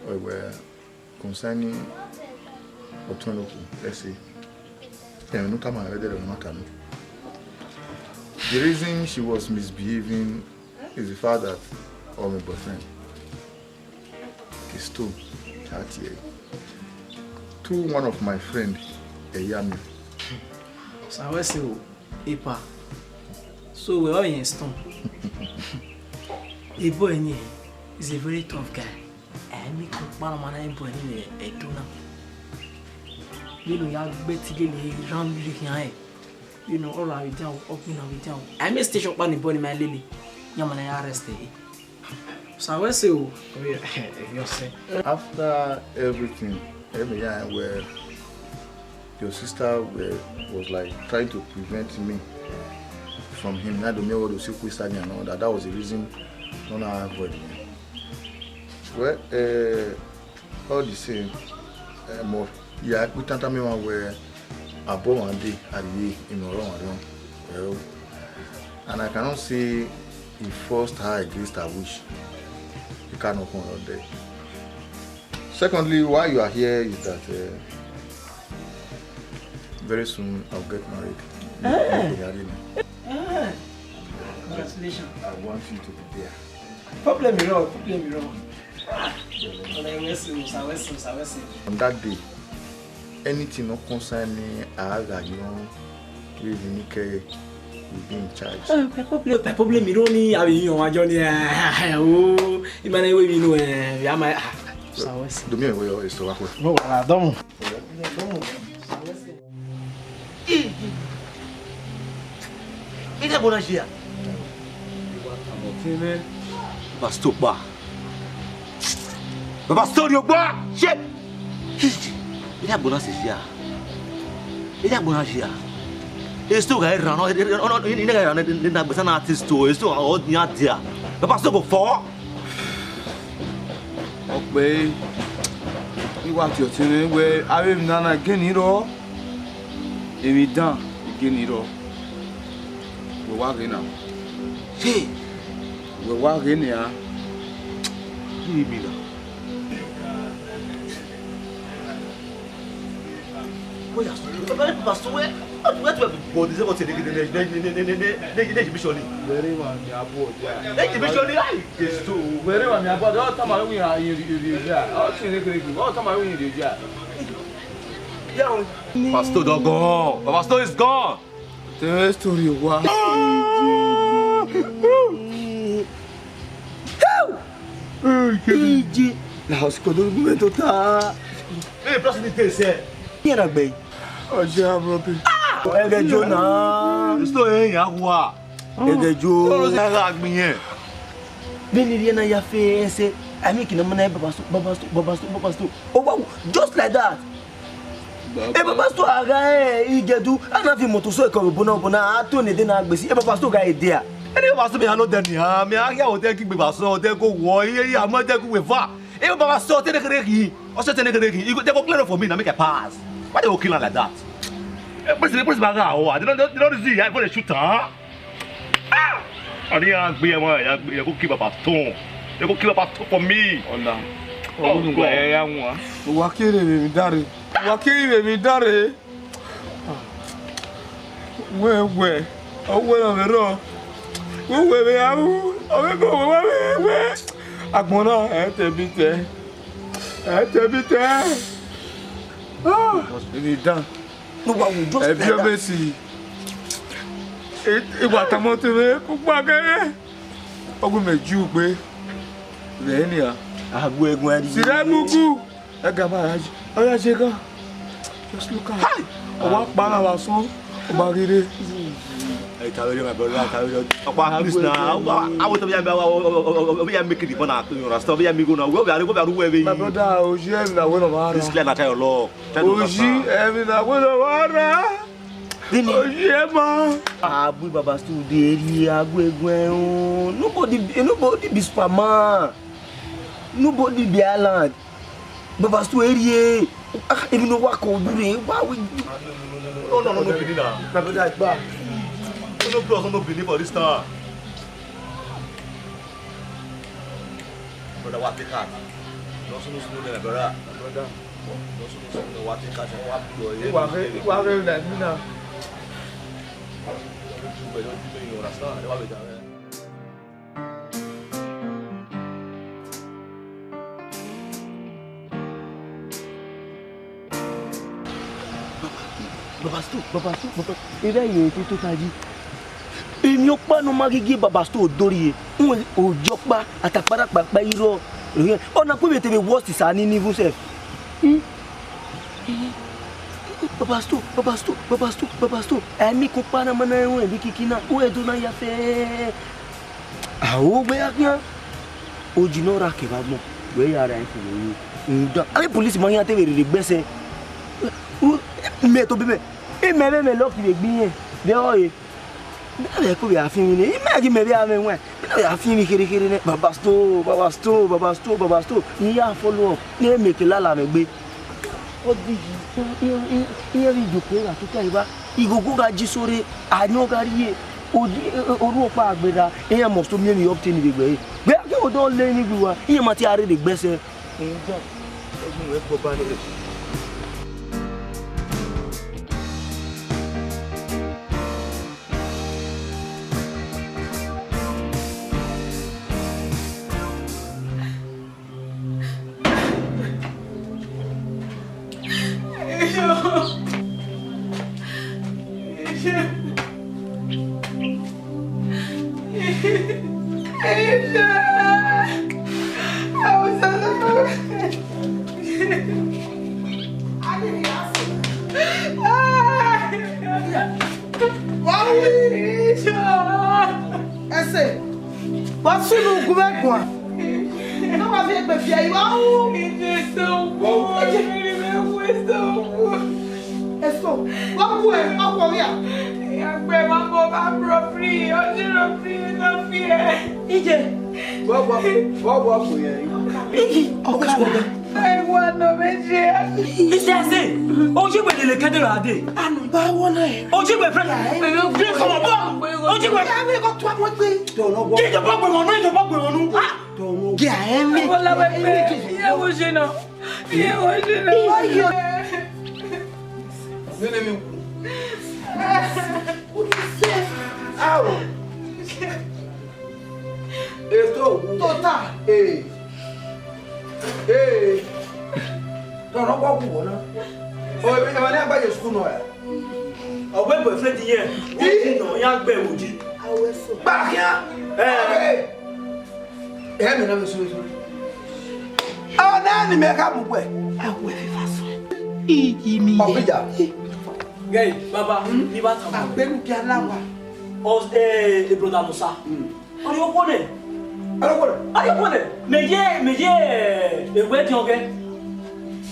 Well, concerning Otunlokhu, let's say, ẹmwẹ ne u tama mwẹ vbe ẹdẹrẹ ne u ma tama. The reason she was misbehaving is the fact that of my boyfriend. Ke stone, a tie ẹre. Through one of my friend, Eyami. Sa wẹ sẹ o, epa. So wẹ ọ yẹn stone. Ebo ẹni is a very tough guy. Ẹ mi ko kpa ma na ebo ẹni vbe ẹdẹ na. Vbene u ya gbe ẹtin lele rhan vbe khian rẹn. You know, ọ ra vbe dia o, ọ gbinna vbe dia o. Ẹ mi station kpa ni ebo ẹni ma lele. Yan ma na ya arrest ẹre. Sa wẹ sẹ o. Ovbi ẹse. After everything, ẹ mẹ ya rẹn wẹ your sister were, was like trying to prevent me from him. Na do me what do see Christian and all that. That was the reason no na avoid me. Well, uh, all the same, uh, mo ya kpe tanta me wa wẹ abọ mwa de a rhie inu ọrọ mwa rhiọn. Well, and I cannot say he forced her against her wish. He cannot come out there. Secondly, why you are here is that, uh, very soon I'll get married. Eh. Congratulations. I want you to be there. Problem ìrọ, problem ìrọ. Ọlẹ wẹ sẹ o, sa wẹ sẹ o, sa wẹ sẹ o. On that day, anything no concern me, I gha yọn, we will be in charge. Eh, problem, problem ìrọ ni a vbe yọn wa jọ ni, eh, o, ima na we mi nu, eh, ya ma, ah, sa wẹ sẹ. Do me a favor, it's over. No, I don't. Iji. Iji agbọn na ye a? Baba Stone kpa. Baba Stone rhie ọgba. Shit. Iji. Iji agbọn na sẹ ye a? Iji agbọn na ye a? Stone gha rhan, ọ, ọ, ọ, ọ, ne a gha rhan, ne a gbesa na artist o, Stone ọ yan dia. Baba Stone go fọ. Ọ kpẹre, I wa tie ọtẹn mwẹ wẹ avbe emwi na na gele rrọọ, emwi dan gele rrọọ. Wẹ wa ghe na. Ye, wẹ wa ghe nian. Ye emwi na. Oya, baba, baba, so wẹ, wẹ, wẹ, wẹ, body, wẹ, wẹ, wẹ, exhibition ni. Wẹrẹ wa mi abọ dia. Exhibition ni, ai, Jesu. Wẹrẹ wa mi abọ dia. Ọ tama wẹ iran ye, ye, ye, ye. Ọ tama wẹ iran ye, ye. Pastor dog gone. Pastor is gone. Tell story wa. Iji. La house kodo gume tota. Hey, plus ni te se. Ye na gbe. Ọjọ abọ pe. Ẹgẹ Jona. Pastor e ya wa. Ẹgẹ Jo. Ọlọ se gha gbin yẹn. Vbene I rhie na ya fe ẹse, I mean, kina mana baba Stone, baba Stone, baba Stone, baba Stone. Oh, wow, just like that. Baba. E baba Stone a gha e Igedu, a na fi moto so ẹko vbe obọ na, obọ na, a to ne ẹdẹ na gbe si, e baba Stone gha e dia. Ẹni baba Stone mẹ ya nọ odẹ nian, mẹ a ghi a odẹ ki gbe baba Stone, odẹ ko wọ, iye, iye, a mu odẹ ko wẹ eva. E baba Stone, te ne kere ki, ọ sẹ te ne kere ki, e go, they go clear up for me, na make I pass. Why they go kill am like that? E, prison, prison, ba gha o, they don't, they don't see, I go dey shoot am. Ah! Ọni ya gbe ẹmwẹ, ya gbe, ya go kill Baba Stone. Ya go kill Baba Stone for me. Ọna. Oh, God. Ẹ ya wọn. Wa kere vbe mi dare. Wa kere vbe mi dare. Wẹ, wẹ. Ọ wẹ na vbe rọ. Wẹ, wẹ, wẹ, awu. Ọ wẹ, wẹ, wẹ, wẹ, wẹ. Agbọn na, ẹ tẹ bi tẹ. Ẹ tẹ bi tẹ. Ah, eni dan. No wa wo, just Ẹbi like that. Ọmọ esi. E, e wa tama ọtẹn mwẹ, kugba kẹrẹ. Ọgumẹ ju gbe. Vbe eni a. Agu ẹguẹn ri. Sirẹ bugu. Ẹga ma ya je. Ọ ya je gan. Just look at. Hi! Ọ wa kpa na vbe asọn, ọ ma ghi rre. Hey, Tawere, my brother, Tawere. Ọkpa, please now. I, I, I want to be, I, I, I, I, I, I make it, you understand? Be amigo now. Where we are, where we are, where we are. My brother, oji emwi na wẹ ne ọ ma rra. This clear na tell your law. Tell you, oji emwi na wẹ ne ọ ma rra. Vini? Oji emwi. Abu Baba Stu de eri agu eguẹn o. Nobody, nobody be Superman. Nobody be Haaland. Baba Stu eri e. Ah, emwi ne ọ wa kọ odu rre, wa we. No, no, no, no, Benin na. My brother, gba. No, no, bros, no, no, Benin for this town. Brother, wa take heart. No, so, no, so, no, my brother. My brother. No, so, no, so, no, wa take heart. Wa be your head. Wa re, wa re like me now. You understand? Wa be there. Baba Sto, Baba Sto, Baba, erha ye te tota yi. Emwi ọkpa ne ọ ma ghi gie Baba Sto do rrie, uwẹ ojo ọkpa, atakpara kpakpa i rrọọ. Ẹhẹn, ọna kue vbe te vbe worst sa ni ni even sef. Hmm? Baba Sto, Baba Sto, Baba Sto, Baba Sto. Ẹ mi kọkpa na ma na ruẹn vbe kiki na, u ẹdẹ na ya fẹẹrẹ. Aro wẹ gha khian, oji ne ọ ra kevbe agbọn, wẹ ya ra ẹfẹn vbe ru. Rhunmwuda avbe police ma khian te vbe rherhe gbe ẹsẹ. U, mẹ tobọ imẹ, imẹ vbe mẹ lucky vbe egbe irẹn, vbe ọre. Mẹ na vbe ẹko vbe a fian emwi nẹ, imẹ ghi mẹ vbe a mwẹ wẹn, mẹ na vbe a fian emwi kherhe kherhe nẹ. Baba Sto, Baba Sto, Baba Sto, Baba Sto, ne I ya follow up, ne mẹ ke lala mwẹ egbe. Ọ dighi, iran, iran, iran vbe iyoko gha tota evba, ighogho gha ji so rre, ayọn gha rrie, odi, orhu ọkpa gberra, iran must to miẹn emwi obtain vbe egbe ẹre. Gbe a ke odọ le ni gbe uwa, iran ma te a rherhe gbe ẹsẹ. Rhunmwuda, ẹgbẹe ruẹ kpọ ba nẹ. Ẹse, wa sunu gu vbe guan. Ne wa fi egbe fi ẹre, wa hu. Ije so wo, ije so wo. Eso, wa hu ẹ, wa hu ọmwa. Ya gbe ma mo ba bro free, o ji ro free no fear. Ije. Wa wa wa wa ko ye. Ije, ọkara. Ai, wa nọ vbe je. Ije se, o ji gbe lele kẹdẹ ra de. Anu ba wọ na. O ji gbe friend. Please come on, bro. O ji gbe. Ya mi ko tu amọ gbe. Kí ìjọba gbé wọn nú, ìjọba gbé wọn nú. Ah! Gẹ ẹ mẹ. Ọmọ làwọn ẹgbẹ́, ìyàwó ṣe náà. Ìyàwó ṣe náà. Nene mi. Awo. Eto. Tota. Ee. Ee. Tọrọ gbọ gu wọ na. O, ebe ne agba ye school nọ ya. Ọ wẹ boyfriend yẹn, wọ́n ti nà ọ́ yá gbẹ wò jí. Gba khian. Ẹ. Ẹ mẹ na mẹ sọrọ sọrọ. Ọ na ni mẹ ka mu wẹ. Awẹ fi fa sọ. Iyi mi. Ọfija. Gẹ̀yìn, bàbá, ní bá tàbí. Àgbẹ̀rù kí aláwa. Ọ, ẹ, ẹ, brother Musa. Ọ ni okwo nẹ. Ọ ni okwo nẹ. Ọ ni okwo nẹ. Mẹ ye, mẹ ye, ẹ, ewẹ diọn gẹ.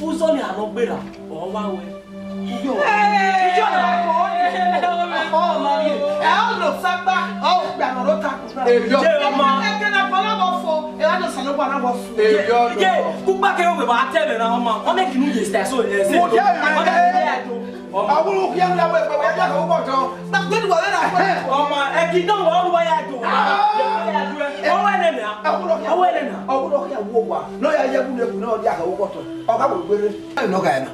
Uzọ ni a nọ gbera, ọ wa wẹ. Ijọ na. Ọ ma ri. Ẹ ọ lọ sagba, ọ gba nọ ro ta ko na. Ijọ. Ẹ ma. Ẹ kẹ na bọlọ bọ fo, ẹ wa do sẹ no gba na bọ fo. Ijọ. Ije, kugba ke we ba tẹ mẹ na ọma. Ọ mẹ kinu ye style so ẹ se. Mo jẹ ẹ. Ọ mẹ kinu ye do. Awuru khian na wẹ wẹ ya ka wo bọtọ. Na gbẹdu wa na. Ọma, ẹ kì í dán wa, ọrùn wa ya do. Ọ wẹ nẹ nà. Ọ wẹ nẹ nà. Ọ wẹ nẹ nà. Ọ wẹ nẹ nà. Ọ wẹ nẹ nà. Ọ wẹ nẹ nà. Ọ wẹ nẹ nà. Ọ wẹ nẹ nà. Ọ wẹ nẹ nà. Ọ wẹ nẹ nà.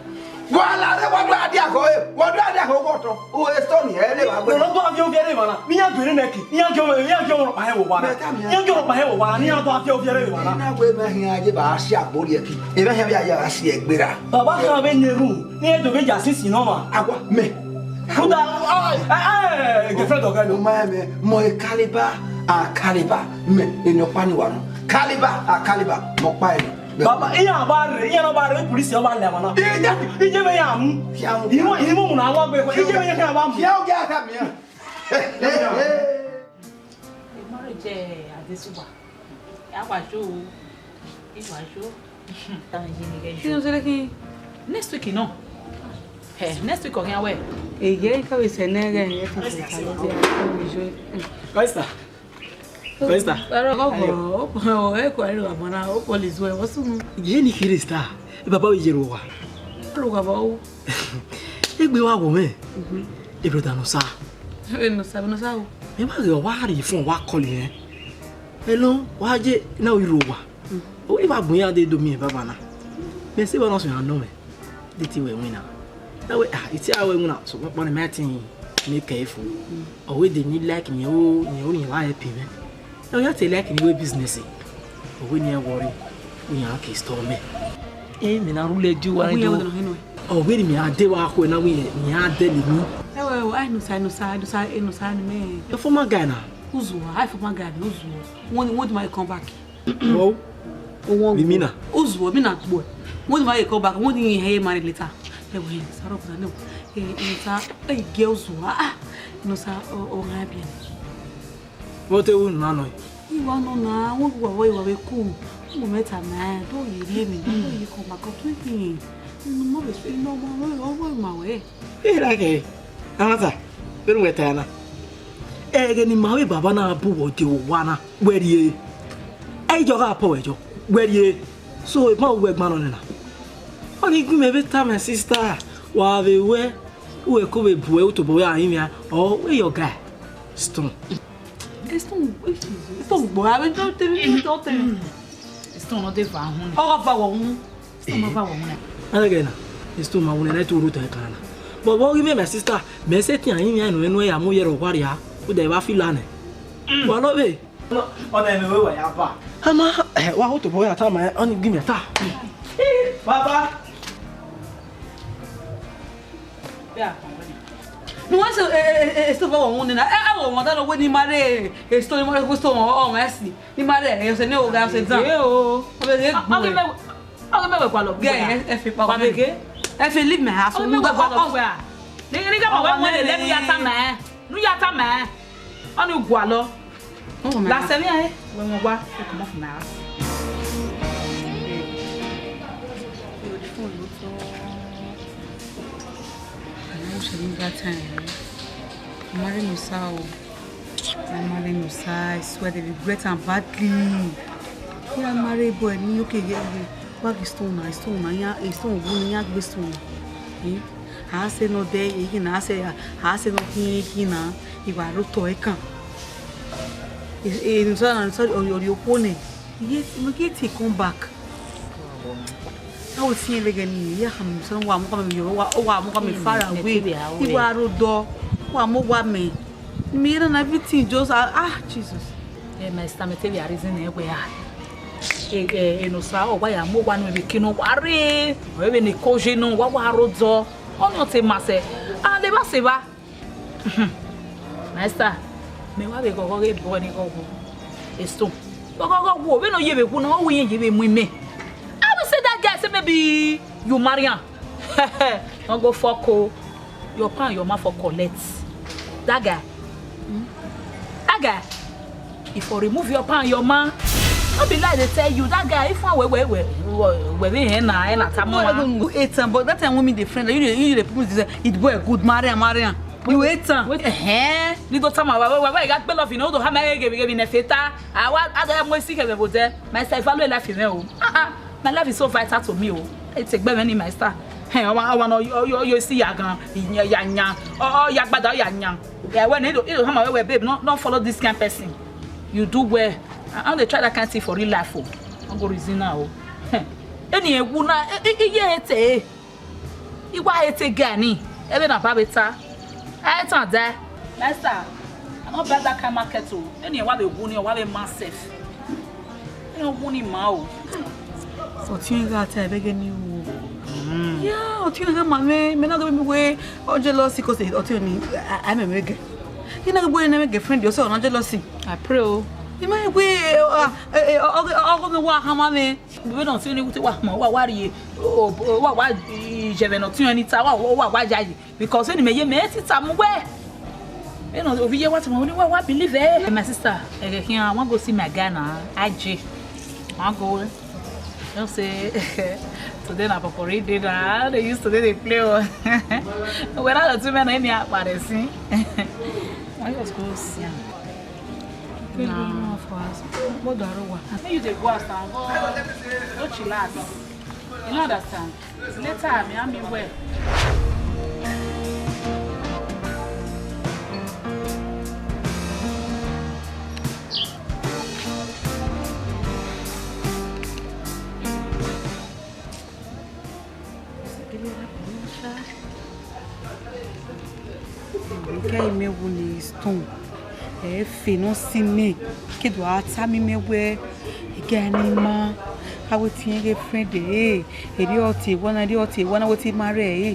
Wa la rre, wa do a dia khọ, eh, wa do a dia khọ, wọ tọ. O, eh, Stone, eh, le wa gbe. Nọ do avie ovbi ẹre vba na. Iran do ere nẹ ke. Iran do, iran do ọkpa hẹ vbe owa na. Iran do ọkpa hẹ vbe owa na. Iran do avie ovbi ẹre vba na. Iran wẹ mẹ hia ye ba si agbori ẹki. Ebe hia ya si ẹgbera. Baba kan vbe ne ru. Ni e do vbe ya sisi nọ ma. Awa, mẹ. Kuda, ah, eh, eh, girlfriend ọgẹ nọ. Ma mẹ, mọ e Calabar, a Calabar. Mẹ, eni ọkpa ni wa nọ. Calabar, a Calabar, mọ ọkpa ẹre. Baba, iran ba rre, iran ba rre, police ba lẹ wa na. Iya. Iye vbe ya mu. Fiao. Imu, imu mu na wa gbe. Iye vbe ya ba mu. Fiao gẹ ata mia. Marriage, eh, Adesuwa. Ya wa jo o. I wa jo. Tan yi ni gẹ jo. Kí ló ń ṣe kí? Next week náà. Eh, next week ọ̀gá wẹ̀. Èyí ká wẹ̀ sẹ̀ náà rẹ̀ ẹ̀ fi ṣe kàlẹ́ bí a kò wí jo. Kọ́sítà. Kọ́sítà. Ọ̀rọ̀ kọ̀ọ̀kan, ó pọ̀, ó kọ̀ ẹ̀rọ àmọ́ra, ó pọ̀ lè zo ẹ̀ wọ́n sùn. Yé ni kiri star. Ẹ bàbá yẹ ro wa. Ro wa bá o. Egbe wa wo mẹ. Ebro da no sa. Ẹ no sa, no sa o. Ẹ ma ghe wa ri fun wa call yẹn. Hello, wa je na o ro wa. O wa gbun ya de do mi baba na. Mẹ se wa no so ya nọ mẹ. De ti wẹ winna. Na wẹ, ah, iti a wẹ winna, so kpọnọ mẹ tin ne kẹ fo. Ọ wẹ de ni like mi o, ni o ni wa help mẹ. Ọ ya te like ni wẹ business. Ọ wẹ ni ẹ worry, u yan ke store mẹ. Eh, mẹ na rule ju wa do. Ọ wẹ ni mi a de wa ko na wẹ ni a de le mi. Ẹ wẹ, ẹ wẹ, ai no sa, ai no sa, ai no sa, ai no sa ni mẹ. Your former guy na? Uzuo, ai former guy ni Uzuo. When, when do I come back? Oh, oh, one. Mimi na? Uzuo, mi na gbo. When do I come back? When do you hear money later? Ẹ wẹ, sa ro na no. Eh, eh, sa, eh, girl Uzuo. Ah, ah. No sa, o, o nga bi. Vbọ te ru na nọ? Iwa nọ na, wẹ wa vbe, iwa vbe ku. Mo mẹ ta na, do ye rhie mi, do ye kọ ma kọ tu yi. Inu mo vbe, inu mo vbe, ọ vbe ma wẹ. Ira kẹ, amasa, vbene uwẹ ta na. Ẹghẹ ne ima vbe baba na bu wẹ de owa na, wẹ rhie. Ẹ i jọ gha pọ wẹ jọ, wẹ rhie. So, e ma wẹ gban nọ nẹ na. Ọni gu mẹ vbe ta my sister, wa vbe wẹ, uwẹ ko vbe bu ẹ, u tobọ wẹ a rinmwian, ọ wẹ your guy, Stone. Stone, Stone gbọ, a vbe do te mi, do te mi. Stone no dey va hun. Ọ va wọ hun. Stone ma va wọ hun. Alege na, Stone ma wọ na, tu ru ta ka na. But vbọ ghi mẹ, my sister, mẹ se tian yin yan nu enu ya mu yẹrẹ ọgua ria, u de va feel ane. Wa love. Ọna ẹmwẹ wẹ wa ya ba. Ama, eh, wa ho tobọ ya ta ma, ọni gi mẹ ta. Baba. Ya. Nu wa se, eh, eh, eh, Stone wa wọn na. Eh, eh, wọn da lo we ni ma re, eh, Stone ma re ko Stone, ọ, ọ, ma si. Ni ma re, eh, se ne o ga se dan. Ye o. O be ge gbe. Ọghe mẹ, ọghe mẹ wẹ gualọ. Ge, eh, eh, fi pa. Pa me ge. Eh, fi leave my house. Ọghe mẹ wẹ gualọ wẹ a. Ni, ni ga ma wẹ mo le, let me ya ta ma. Nu ya ta ma. Ọni gualọ. Oh, my. La se mi ahe. Wẹ wọn wa, ẹ kọ mọ fun na. Beautiful lotọ. I know she need that time. Marry me, sir. I marry me, sir. I swear they regret am badly. Yeah, marry boy, ni okay, yeah, yeah. Wa ghi Stone na, Stone na, ya, Stone wu ni, ya gbe Stone na. Eh? A se nọ dẹ, eghi na, a se, a se nọ khin, eghi na, I wa ro otọ ẹkan. Eh, eh, sorry, sorry, ọ, ọ, okhuo nẹ. Ye, mo get it come back. A wo fiẹn vbe gẹ ni, ya khama mi, sẹ wa mu khama mi yo, wa, wa mu khama mi far away. I wa ro dọ, wa mu wa mẹ. Mi na everything just, ah, ah, Jesus. Eh, my stomach tell you a reason eh, where I. Eh, eh, eh, no, sir, ọ wa ya mu wa nu ebe kinu wa re. Ọ ebe ne ko je nu, wa wa ro dọ. Ọ no te ma se. A le ba se ba. My star, mẹ wa vbe ghọghọ ghe bọ ni ghọghọ. Eso. Ghọghọ ghọghọ, vbene ọ ye vbe wu na, ọ wu iyen ye vbe mu imẹ. I will say that guy say maybe you marry am. No go fuck o. Your pa and your ma for collect. That guy. That guy. If you remove your pa and your ma, no be lie dey tell you. That guy, if one way, way, way, way, way, na, na, ta mo. No, no, no, no, eight time, but that time when me dey friend, you dey, you dey people dey say, "It boy good, marry am, marry am." You eight time. Wait, eh, eh. Ni do ta ma, wa, wa, wa, wa, I got love, you know, do have my gave, gave in a feta. I want other mo si ke bo there. Myself, I love life, you know. Ah, ah. My life is so vital to me, oh. It's a better than my star. Hey, I want, I want you, you, you see, ya gan, ya, ya, ya. Oh, oh, ya gbada, ya, ya. Yeah, when you do, you do, come away, babe. No, don't follow this kind of person. You do well. I, I want to try that kind of thing for real life, oh. I go reason now, oh. Hey. Any, eh, wuna, eh, eh, eh, yeah, eh. I wa hate girl ni, ẹvbo na ba vbe ta. A i tan dẹ. My sister, I no buy that kind market o. Eni wa vbe wu ni, wa vbe ma sef. Eni wu ni ma o. Ọtiọnrẹn gha ta ẹvbo ẹghe ni ru o. Ya, ọtiọnrẹn gha ma mwẹ, mẹ na ghe mi wẹ ọ jealousy cause ọtiọnrẹn ni, a, a mẹ mwẹ gẹ. I na ghe wẹ ne mwẹ girlfriend, ọ sẹ ọ na jealousy. I pray o. I ma wẹ, ọ, ọ, ọ, ọ, ọ, ọ, wa khama mwẹ. Vbene ọtiọnrẹn ni wu te wa khama, wa, wa rhie, o, o, wa, wa, ijẹmwẹ ne ọtiọnrẹn ni ta, wa, wa, wa, wa yayi. Because eni mẹ ye mẹ sita mu wẹ. Eno, ovbi iye wa tama, oni wa, wa believe ẹ. My sister, ẹghẹ khian, I wan go see my guy na, Aje. I wan go. You know say, today na Popori day na. They use today dey play o. Whether the two men na any akpare sin. I just go see am. Nah. What do I want? I think you dey go as and go, go chillax. You no understand? Later, mi a mi well. Ke imẹ wu ni stone. Ẹ fe ne ọ si mẹ, ke do a ta mi mẹ wẹ, ega ne ima, a wẹ te irẹn ghe friend ẹre, erriọ ọ te wa na, erriọ ọ te wa na, wẹ te ima rre ẹre.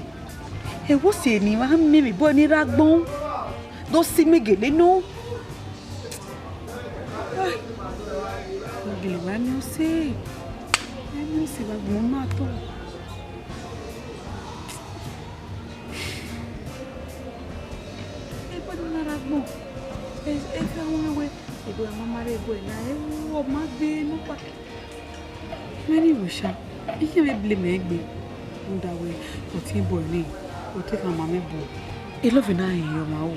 Ẹ wo si eni mwa miẹn vbe bọ ni rre agbọn, do si mẹ gele nọ. Ai, gele wa miẹn ọse, wa miẹn ọse vbe agbọn na tọ. Ebo ni na rre agbọn. E, e fe ru mẹ wẹ, ebo a ma ma rre ebo na, e ru ọ ma gbe nọkpa. Mẹ ni wẹ sha, I khian vbe blame egbe. Rhunmwuda wẹ, ọtiẹn ebo ni, ọ te khama mwẹ ebo. E love na rẹn ye ọmwa o.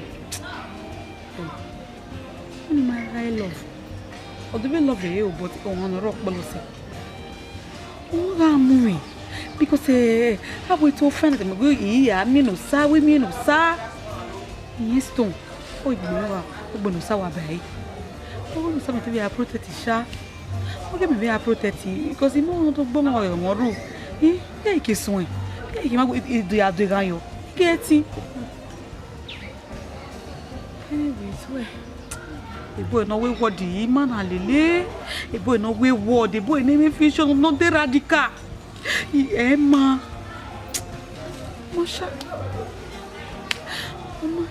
Ọni ma gha love. Ọ do vbe love ẹre o, but ọmwa ne ọ rre ọkpọlọ sẹ. Ọ gha mu mwẹ, because, eh, a wẹ te ọ find out, mẹ wẹ I ya miẹn ne Osa, wẹ miẹn ne Osa. Iye stone, ọ gbe ne ọ gha, ọ gbe ne Osa wa ba ẹre. Ọ gbe ne Osa mẹ te vbe a protect sha. Ọ gbe mẹ vbe a protect, because I ma want to gbe ọmọ ẹre ọmọ ru. I, I ke suẹn. I ke ma gu, I, I do ya do eghan yọ. I ke ẹtin. Anyways, wẹ, ebo ne ọ wẹ word, I ma na lele. Ebo ne ọ wẹ word, ebo ne emwi fi sọ nọ de radical. I, ẹ ma. Mọsha. Ọma.